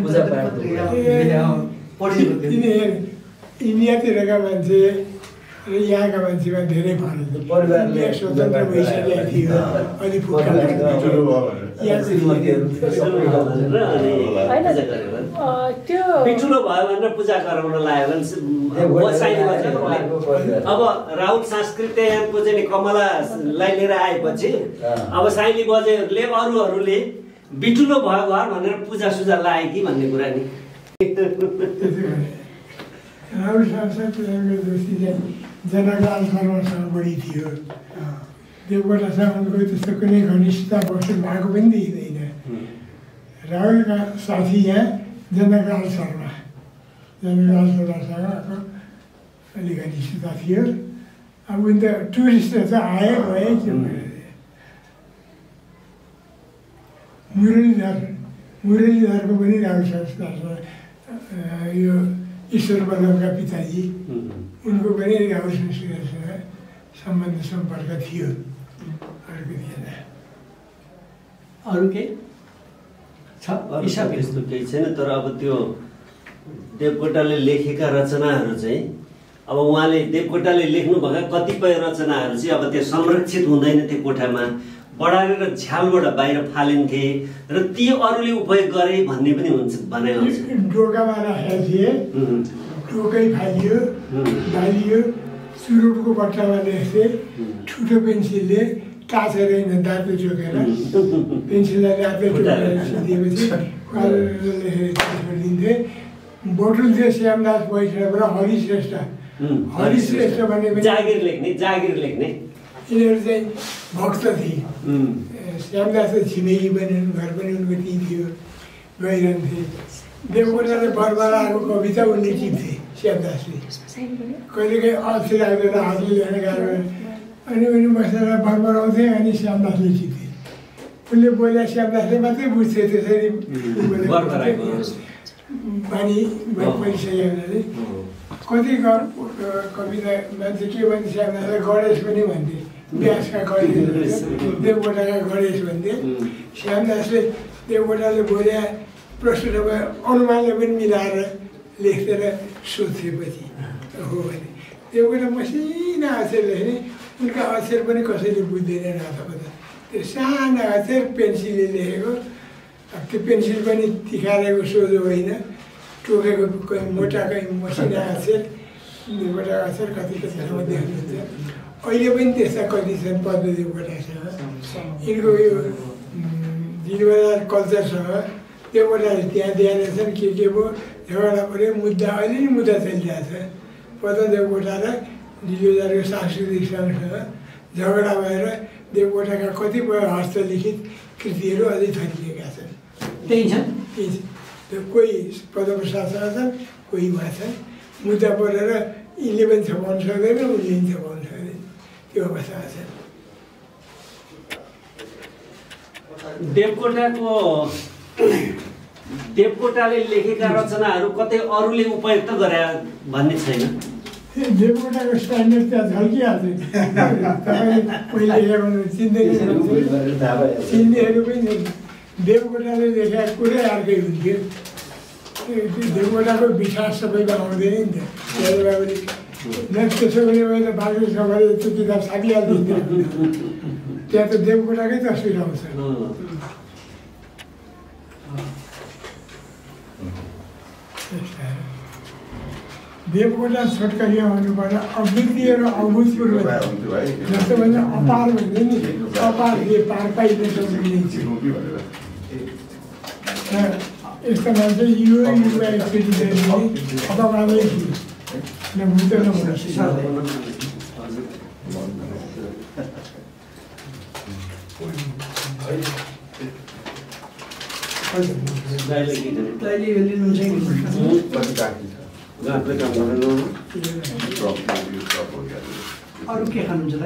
पनि इन्डियातिरका मान्छे र यहाँका मान्छेमा धेरै फरक छ इन्डिया स्वतन्त्र भइसकेको थियो अलि फुक्का त्यो पिठुलो भयो भनेर पूजा गराउन लाग्यो भने अब राहुल सांस्कृतिक चाहिँ कमलालाई लिएर आएपछि अब साइली बजेहरूले अरूहरूले बिठुलो भयो घर भनेर पूजा सुजा लाए कि भन्ने कुरा नि राहुल सांस्कृतिक दोस्ती चाहिँ जनकलाल शर्मासँग बढी थियो देवकोटासँग उनको त्यस्तो कुनै घनिष्ठता बस्नु भएको पनि देखिँदैन राहुलका साथी यहाँ जनकलाल शर्मासँग अलिक घनिष्ठता थियो अब उनी त टुरिस्टहरू त आए भए मुरलीधरको पनि राहुल संस्कारसँग यो ईश्वर बल्लभका पिताजी उनको पनि राहुल संस्कारसँग सम्बन्ध सम्पर्क थियो अरूको थिएन अरू केही छ हिसाब त्यस्तो केही छैन तर अब त्यो देवकोटाले लेखेका रचनाहरू चाहिँ अब उहाँले देवकोटाले लेख्नुभएका कतिपय रचनाहरू चाहिँ अब त्यो संरक्षित हुँदैन त्यो कोठामा बढारेर झ्यालबाट बाहिर फालिन्थे र ती अरूले उपयोग गरे भन्ने पनि हुन्छ भनाइ आउँछ ढोकामा राखेका थिए ढोकै फालियो बालियो चुरुटको बट्टामा लेख्थे ठुलो पेन्सिलले काछेर दाँतो चोकेर पेन्सिललाई दाँतो चोकेर दिएपछि लेखेर छोडिदिन्थे बटुल्थे श्यामदास वैष्णव र हरिश्रेष्ठ भन्ने जागिर लेख्ने यिनीहरू चाहिँ भक्त थिए श्यामदास त छिमेकी पनि घर पनि उनको त्यहीँ थियो गइरहन्थे देवकोटाले बर्बराको कविता उनले चिन्थे श्यामदासले कहिलेकाहीँ अल्छी लाग्दैन हातले लेख्न गाह्रो अनि उनी बसेर बर्बराउँथे अनि श्यामदासले चिन्थे उसले बोले श्यामदासले मात्रै बुझ्थे त्यसरी बानी परिसक्यो हुनाले कति कविता मान्छे के भन्थे श्यामदासलाई गणेश पनि भन्थे व्यासका गणेश देवकोटाका गणेश भन्थे श्यामदासले देवकोटाले बोले प्रश्न अनुमानले पनि मिलाएर लेख्दै सोध्थेपछि हो भने देवकोटा मसिना अक्षर लेख्ने उनका अक्षर पनि कसैले बुझ्दैन अथवा त्यो सानो अक्षर पेन्सिलले लेखेको त्यो पेन्सिल पनि तिखारेको सोझो होइन टोकेको कहीँ मोटा कहीँ मसिना अक्षर देवकोटा अक्षर कति ठाउँमा देख्नुहुन्छ अहिले पनि त्यस्ता कति छन् पद्धति कोटासँग यिनको यो जिलबजार कल्चरसँग देवकोटाले त्यहाँ दिएछन् के भयो झगडा पऱ्यो मुद्दा अहिले नि मुद्दा चलिरहेछ प्रधान देवकोटा र जिलबजारको सांस्कृतिक सङ्घसँग झगडा भएर देवकोटाका कतिपय हस्तलिखित कृतिहरू अझै थरिएका छन् त्यही छन् त्यो कोही पद्मप्रसादसँग छन् कोही उहाँ छन् मुद्दा परेर यिनले पनि छपाउनु सक्दैन उसले पनि छपाउनु सक्दैन त्यो अवस्थामा छ देवकोटाले लेखेका रचनाहरू कतै अरूले उपयोग त गरे भन्ने छैन देवकोटाको स्ट्यान्डर्ड त्यहाँ झल्किहाल्छ पहिले चिन्नेहरू पनि देवकोटाले लेखेका कुरै अर्कै हुन्थ्यो देवकोटाको विश्वास सबैमा आउँदैन नि त बाबुले न त्यसो भने त बाबु सबैले त्यो किताब छापिहाल्थ्यो त्यहाँ त देवकोटाकै तस्विर आउँछ देवकोटा छोटकरीमा भन्नुपर्दा अद्वितीय र अभूतपूर्व जस्तो भने अपार भन्ने नि अपार पार पाइने यस्तो मान्छे यो युवा एकचोटि अपामै थियो नभुत अरू के खानुहुन्छ त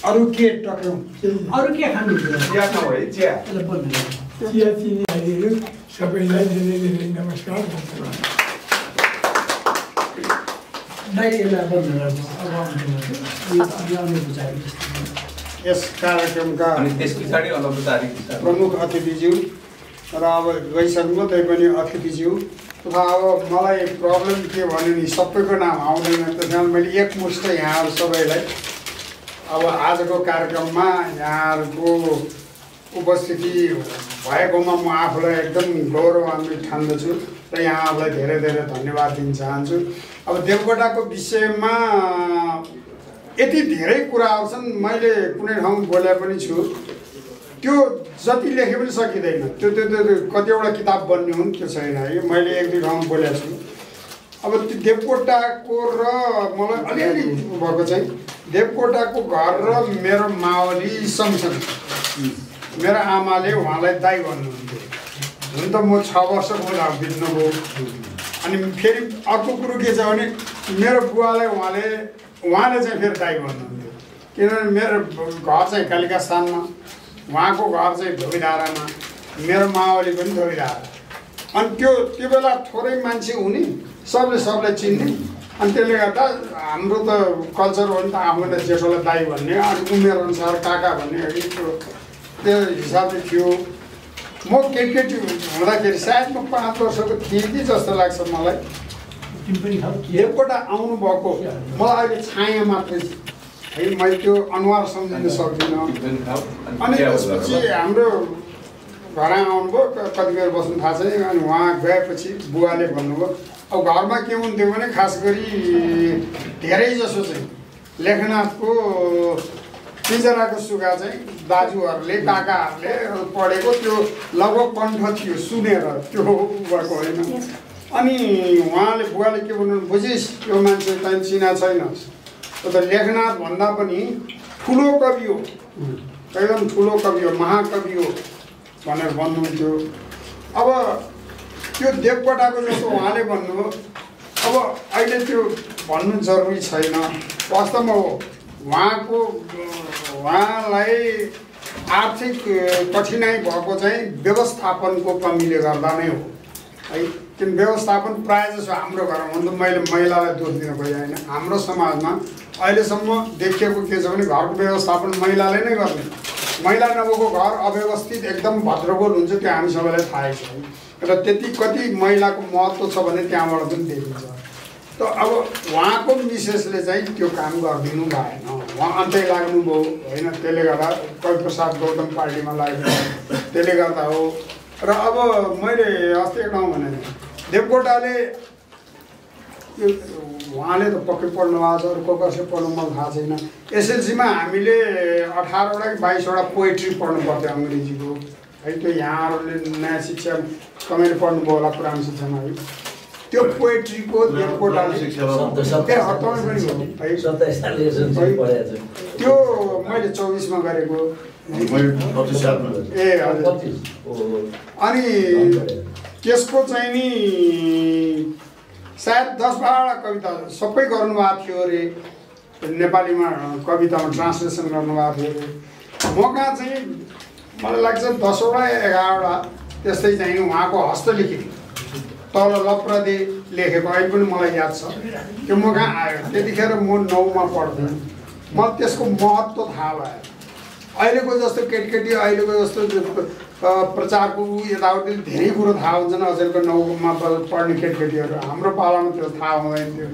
अरू के टक्राउ अरू के खानुहुन्छ चिया चिनी सबैलाई धेरै धेरै नमस्कार धन्यवाद। यस कार्यक्रमका प्रमुख अतिथिज्यू र अब गइसक्नु तैपनि अतिथिज्यू तथा अब मलाई प्रब्लम के भन्यो नि सबैको नाम आउँदैन, त्यस कारण मैले एकमुष्ट यहाँहरू सबैलाई अब आजको कार्यक्रममा यहाँहरूको उपस्थिति भएकोमा म आफूलाई एकदम गौरवान्वित ठान्दछु र यहाँहरूलाई धेरै धेरै धन्यवाद दिन चाहन्छु। अब देवकोटाको विषयमा यति धेरै कुराहरू छन्, मैले कुनै ठाउँ बोले पनि छु, त्यो जति लेखे पनि सकिँदैन, त्यो कतिवटा किताब बन्ने हुन् त्यो छैन है। मैले एक दुई ठाउँ बोलेको छु। अब त्यो देवकोटाको र मलाई अलिअलि भएको चाहिँ देवकोटाको घर र मेरो मावली सँगसँगै मेरो आमाले उहाँलाई दाइ भन्नुहुन्थ्यो। हुन त म 6 वर्षको हुँदा बित्नुभयो। अनि फेरि अर्को कुरो के छ भने मेरो बुवालाई उहाँले चाहिँ फेरि दाइ भन्नुहुन्थ्यो, किनभने मेरो घर चाहिँ कालिका स्थानमा, उहाँको घर चाहिँ धोबीधारामा, मेरो मावली पनि धोबीधारा। अनि त्यो बेला थोरै मान्छे हुने, सबलाई चिन्ने, अनि त्यसले गर्दा हाम्रो त कल्चर हो नि त आफूलाई जेठोलाई दाइ भन्ने, अनि उमेरअनुसार काका भन्ने त्यो हिसाबले थियो। म केटी हुँदाखेरि सायद म 5 वर्षको थिएँ कि जस्तो लाग्छ मलाई। देवकोटा आउनुभएको मलाई अहिले छाया मात्रै है, मैले त्यो अनुहार सम्झिन सक्दिनँ। अनि त्यसपछि हाम्रो घर आउनुभयो, कति बेर बस्नु थाहा छैन। अनि उहाँ गएपछि बुवाले भन्नुभयो, अब घरमा के हुन्थ्यो भने खास गरी धेरै जसो चाहिँ लेखनाथको पिजराको सुगा चाहिँ दाजुहरूले काकाहरूले पढेको त्यो लगभग कण्ठ थियो, सुनेर त्यो भएको होइन। अनि उहाँले बुवाले के भन्नु, बुझिस् यो मान्छे चाहिँ चिना छैनस्, त लेखनाथ भन्दा पनि ठुलो कवि हो, एकदम ठुलो कवि हो, महाकवि हो भनेर भन्नुहुन्थ्यो। अब त्यो देवकोटाको जस्तो उहाँले भन्नुभयो। अब अहिले त्यो भन्नु जरुरी छैन, वास्तवमा हो उहाँलाई आर्थिक कठिनाइ भएको चाहिँ व्यवस्थापनको कमीले गर्दा नै हो है। किन व्यवस्थापन प्रायः जसो हाम्रो घरमा हुन त मैले महिलालाई दोष दिन खोजेन। हाम्रो समाजमा अहिलेसम्म देखिएको के छ भने घरको व्यवस्थापन महिलाले नै गर्ने। महिला नभएको घर अव्यवस्थित एकदम भद्रगोल हुन्छ, त्यो हामी सबैलाई थाहै छ र त्यति कति महिलाको महत्त्व छ भने त्यहाँबाट पनि देखिन्छ। त अब उहाँको मिसेसले चाहिँ त्यो काम गरिदिनु भएन, उहाँ अन्तै लाग्नुभयो होइन। त्यसले गर्दा कविप्रसाद गौतम पार्टीमा लाग्यो, त्यसले गर्दा हो। र अब मैले अस्ति एक ठाउँ भने देवकोटाले उहाँले त पक्कै पढ्नु भएको छ, अरू कसै पढ्नु मलाई थाहा छैन। एसएलसीमा हामीले 18वटा कि 22वटा पोइट्री पढ्नु पर्थ्यो अङ्ग्रेजीको है। त्यो यहाँहरूले नयाँ शिक्षा कमेले पढ्नुभयो होला, पुरानो शिक्षामा है। त्यो पोइट्रीको देवकोटाले त्यो मैले 24मा गरेको। ए हजुर। अनि त्यसको चाहिँ नि सायद 10-12वटा कविता सबै गर्नुभएको थियो अरे, नेपालीमा कवितामा ट्रान्सलेसन गर्नुभएको थियो अरे। म कहाँ चाहिँ मलाई लाग्छ 10वटा 11वटा त्यस्तै चाहिँ उहाँको हस्तलिखित तल लप्रदे लेखेको अहिले पनि मलाई याद छ। त्यो म कहाँ आयो, त्यतिखेर म 9मा पढ्थेँ। म त्यसको महत्त्व थाहा भयो। अहिलेको जस्तो केटी अहिलेको जस्तो प्रचारको यताउति धेरै कुरो थाहा हुन्छन् अहिलेको 9मा पढ्ने केटीहरू। हाम्रो पालामा त्यो थाहा हुँदैन थियो।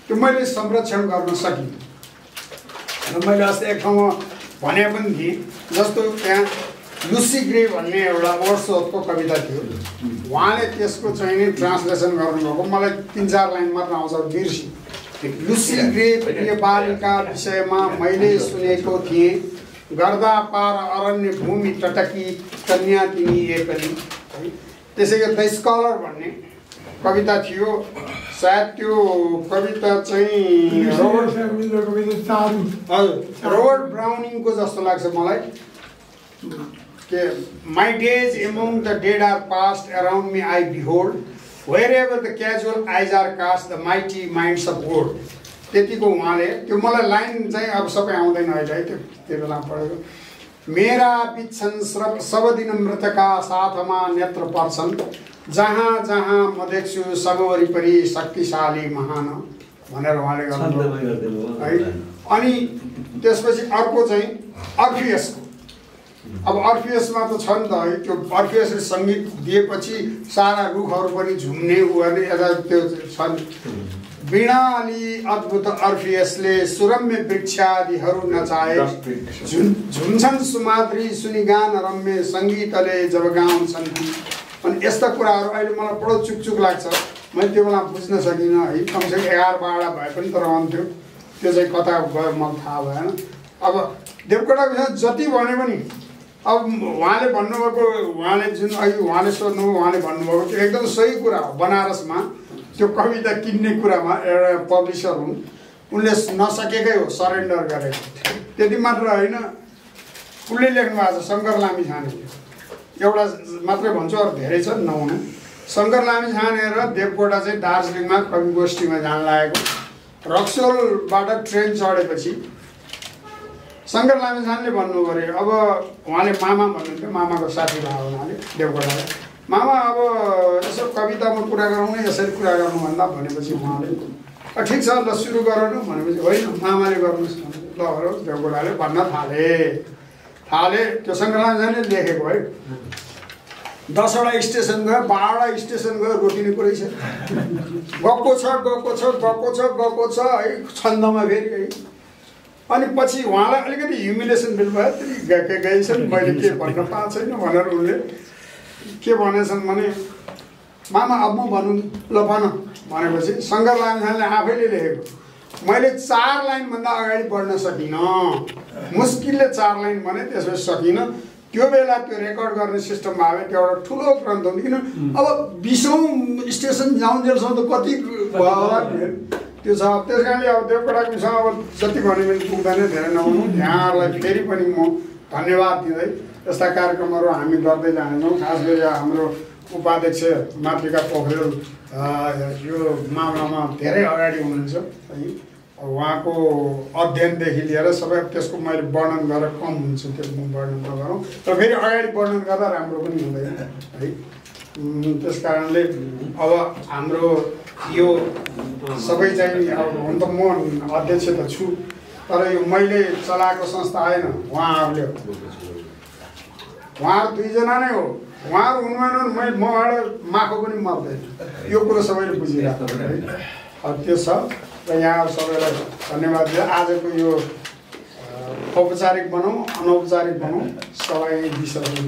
त्यो मैले संरक्षण गर्न सकिनँ। र मैले अस्ति एक ठाउँमा भने पनि थिएँ, जस्तो त्यहाँ लुसी ग्रे भन्ने एउटा वर्ड्सवर्थको कविता थियो, उहाँले त्यसको चाहिँ नि ट्रान्सलेसन गर्नुभएको। मलाई 3-4 लाइन मात्र आउँछ, बिर्सी। लुसी ग्रे प्रिय बालिका विषयमा मैले सुनेको थिएँ, गर्दा पार अरण्य भूमि टटकी कन्या तिनी एकली है। त्यसै गरी द स्कलर भन्ने कविता थियो, सायद त्यो कविता चाहिँ रोबर्ट ब्राउनिङको जस्तो लाग्छ मलाई। My days among the dead are past, around me I behold, wherever the casual eyes are cast, the mighty minds of gold. त्यतिको उहाँले त्यो मलाई लाइन चाहिँ अब सबै आउँदैन अहिले है, त्यो बेला पढेको। मेरा बिच्छन् सब दिन मृतका साथमा नेत्र पर्छन् जहाँ जहाँ म देख्छु सब वरिपरि शक्तिशाली महान भनेर उहाँले गर्नुभयो है। अनि त्यसपछि अर्को चाहिँ अर्फियसको। अब अर्फियसमा त छ नि त है, त्यो अर्फियसले सङ्गीत दिएपछि सारा रुखहरू पनि झुम्ने गर्ने एउटा त्यो छन्। वीणाली अद्भुत अर्फियसले सुरम्य वृक्षादिहरू नचाए, झुम्छन् सुमाद्री सुनिगान रम्य सङ्गीतले जब गाउँछन्। अनि यस्ता कुराहरू अहिले मलाई बडो चुकचुक लाग्छ, मैले त्यो बेला बुझ्न सकिनँ है। कमसेकम 11-12 भए पनि त रहन्थ्यो, त्यो चाहिँ कता गयो मलाई थाहा भएन। अब देवकोटा विषय जति भने पनि अब उहाँले भन्नुभएको, उहाँले जुन अघि उहाँले सोध्नु उहाँले भन्नुभएको त्यो एकदम सही कुरा हो। बनारसमा त्यो कविता किन्ने कुरामा एउटा पब्लिसर हुन्, उनले नसकेकै हो, सरेन्डर गरेको। त्यति मात्र होइन, उसले लेख्नु भएको छ शङ्कर लामिछानेले, एउटा मात्रै भन्छु अरू धेरै छ 9। शङ्कर लामिछाने र देवकोटा चाहिँ दार्जिलिङमा कवि गोष्ठीमा जान लागेको। रक्सोलबाट ट्रेन चढेपछि शङ्कर लामिछानेले भन्नु पऱ्यो, अब उहाँले मामा भन्नुहुन्थ्यो, मामाको साथी भयो उहाँले देवकोटाले, मामा अब यसो कवितामा कुरा गरौँ न, यसरी कुरा गर्नु भन्दा भनेपछि उहाँले ठिक छ ल सुरु गरौँ भनेपछि होइन मामाले गर्नुहोस् ल देवकोटाले भन्न थाले। त्यो शङ्कर लामिछानेले लेखेको है। 10वटा स्टेसन गयो, 12वटा स्टेसन गयो, रोकिने कुरै छ। गएको छ है छन्दमा फेरि है। अनि पछि उहाँलाई अलिकति ह्युमिलेसन फिल भयो, त्यति गएछन्, मैले के भन्न पाएको छैन भनेर उनले के भनेछन् भने मामा अब म भनौँ ल भन भनेपछि शङ्कर लामिछानेले आफैले लेखेको, मैले 4 लाइनभन्दा अगाडि बढ्न सकिनँ, मुस्किलले 4 लाइन भने त्यसपछि सकिनँ। त्यो बेला त्यो रेकर्ड गर्ने सिस्टम भयो, त्यो एउटा ठुलो ग्रन्थ हुन्थ्यो। किन अब 20औं स्टेसन जाउन्जेलसम्म त कति भयो होला त्यो छ। त्यस कारणले अब देवकोटाको विषयमा अब जति भने पनि पुग्दैन, धेरै नहुनु। यहाँहरूलाई फेरि पनि म धन्यवाद दिँदै यस्ता कार्यक्रमहरू हामी गर्दै जानेछौँ। खास गरी हाम्रो उपाध्यक्ष मातृका पोखरेल यो मामलामा धेरै अगाडि हुनुहुन्छ है। उहाँको अध्ययनदेखि लिएर सबै त्यसको मैले वर्णन गरेर कम हुन्छ, त्यो म वर्णन नगरौँ, र फेरि अगाडि वर्णन गर्दा राम्रो पनि हुँदैन है। त्यस कारणले अब हाम्रो यो सबै चाहिँ अब हुन त म अध्यक्ष त छु, तर यो मैले चलाएको संस्था होइन, उहाँहरू 2 जना नै हो। उहाँहरू हुनुहुन्न भने मबाट माखो पनि मर्दैन, यो कुरो सबैले बुझिरहेको है। त्यो छ र यहाँ सबैलाई धन्यवाद दिएर आजको यो औपचारिक बनाउँ अनौपचारिक बनाउँ सबै विषयहरू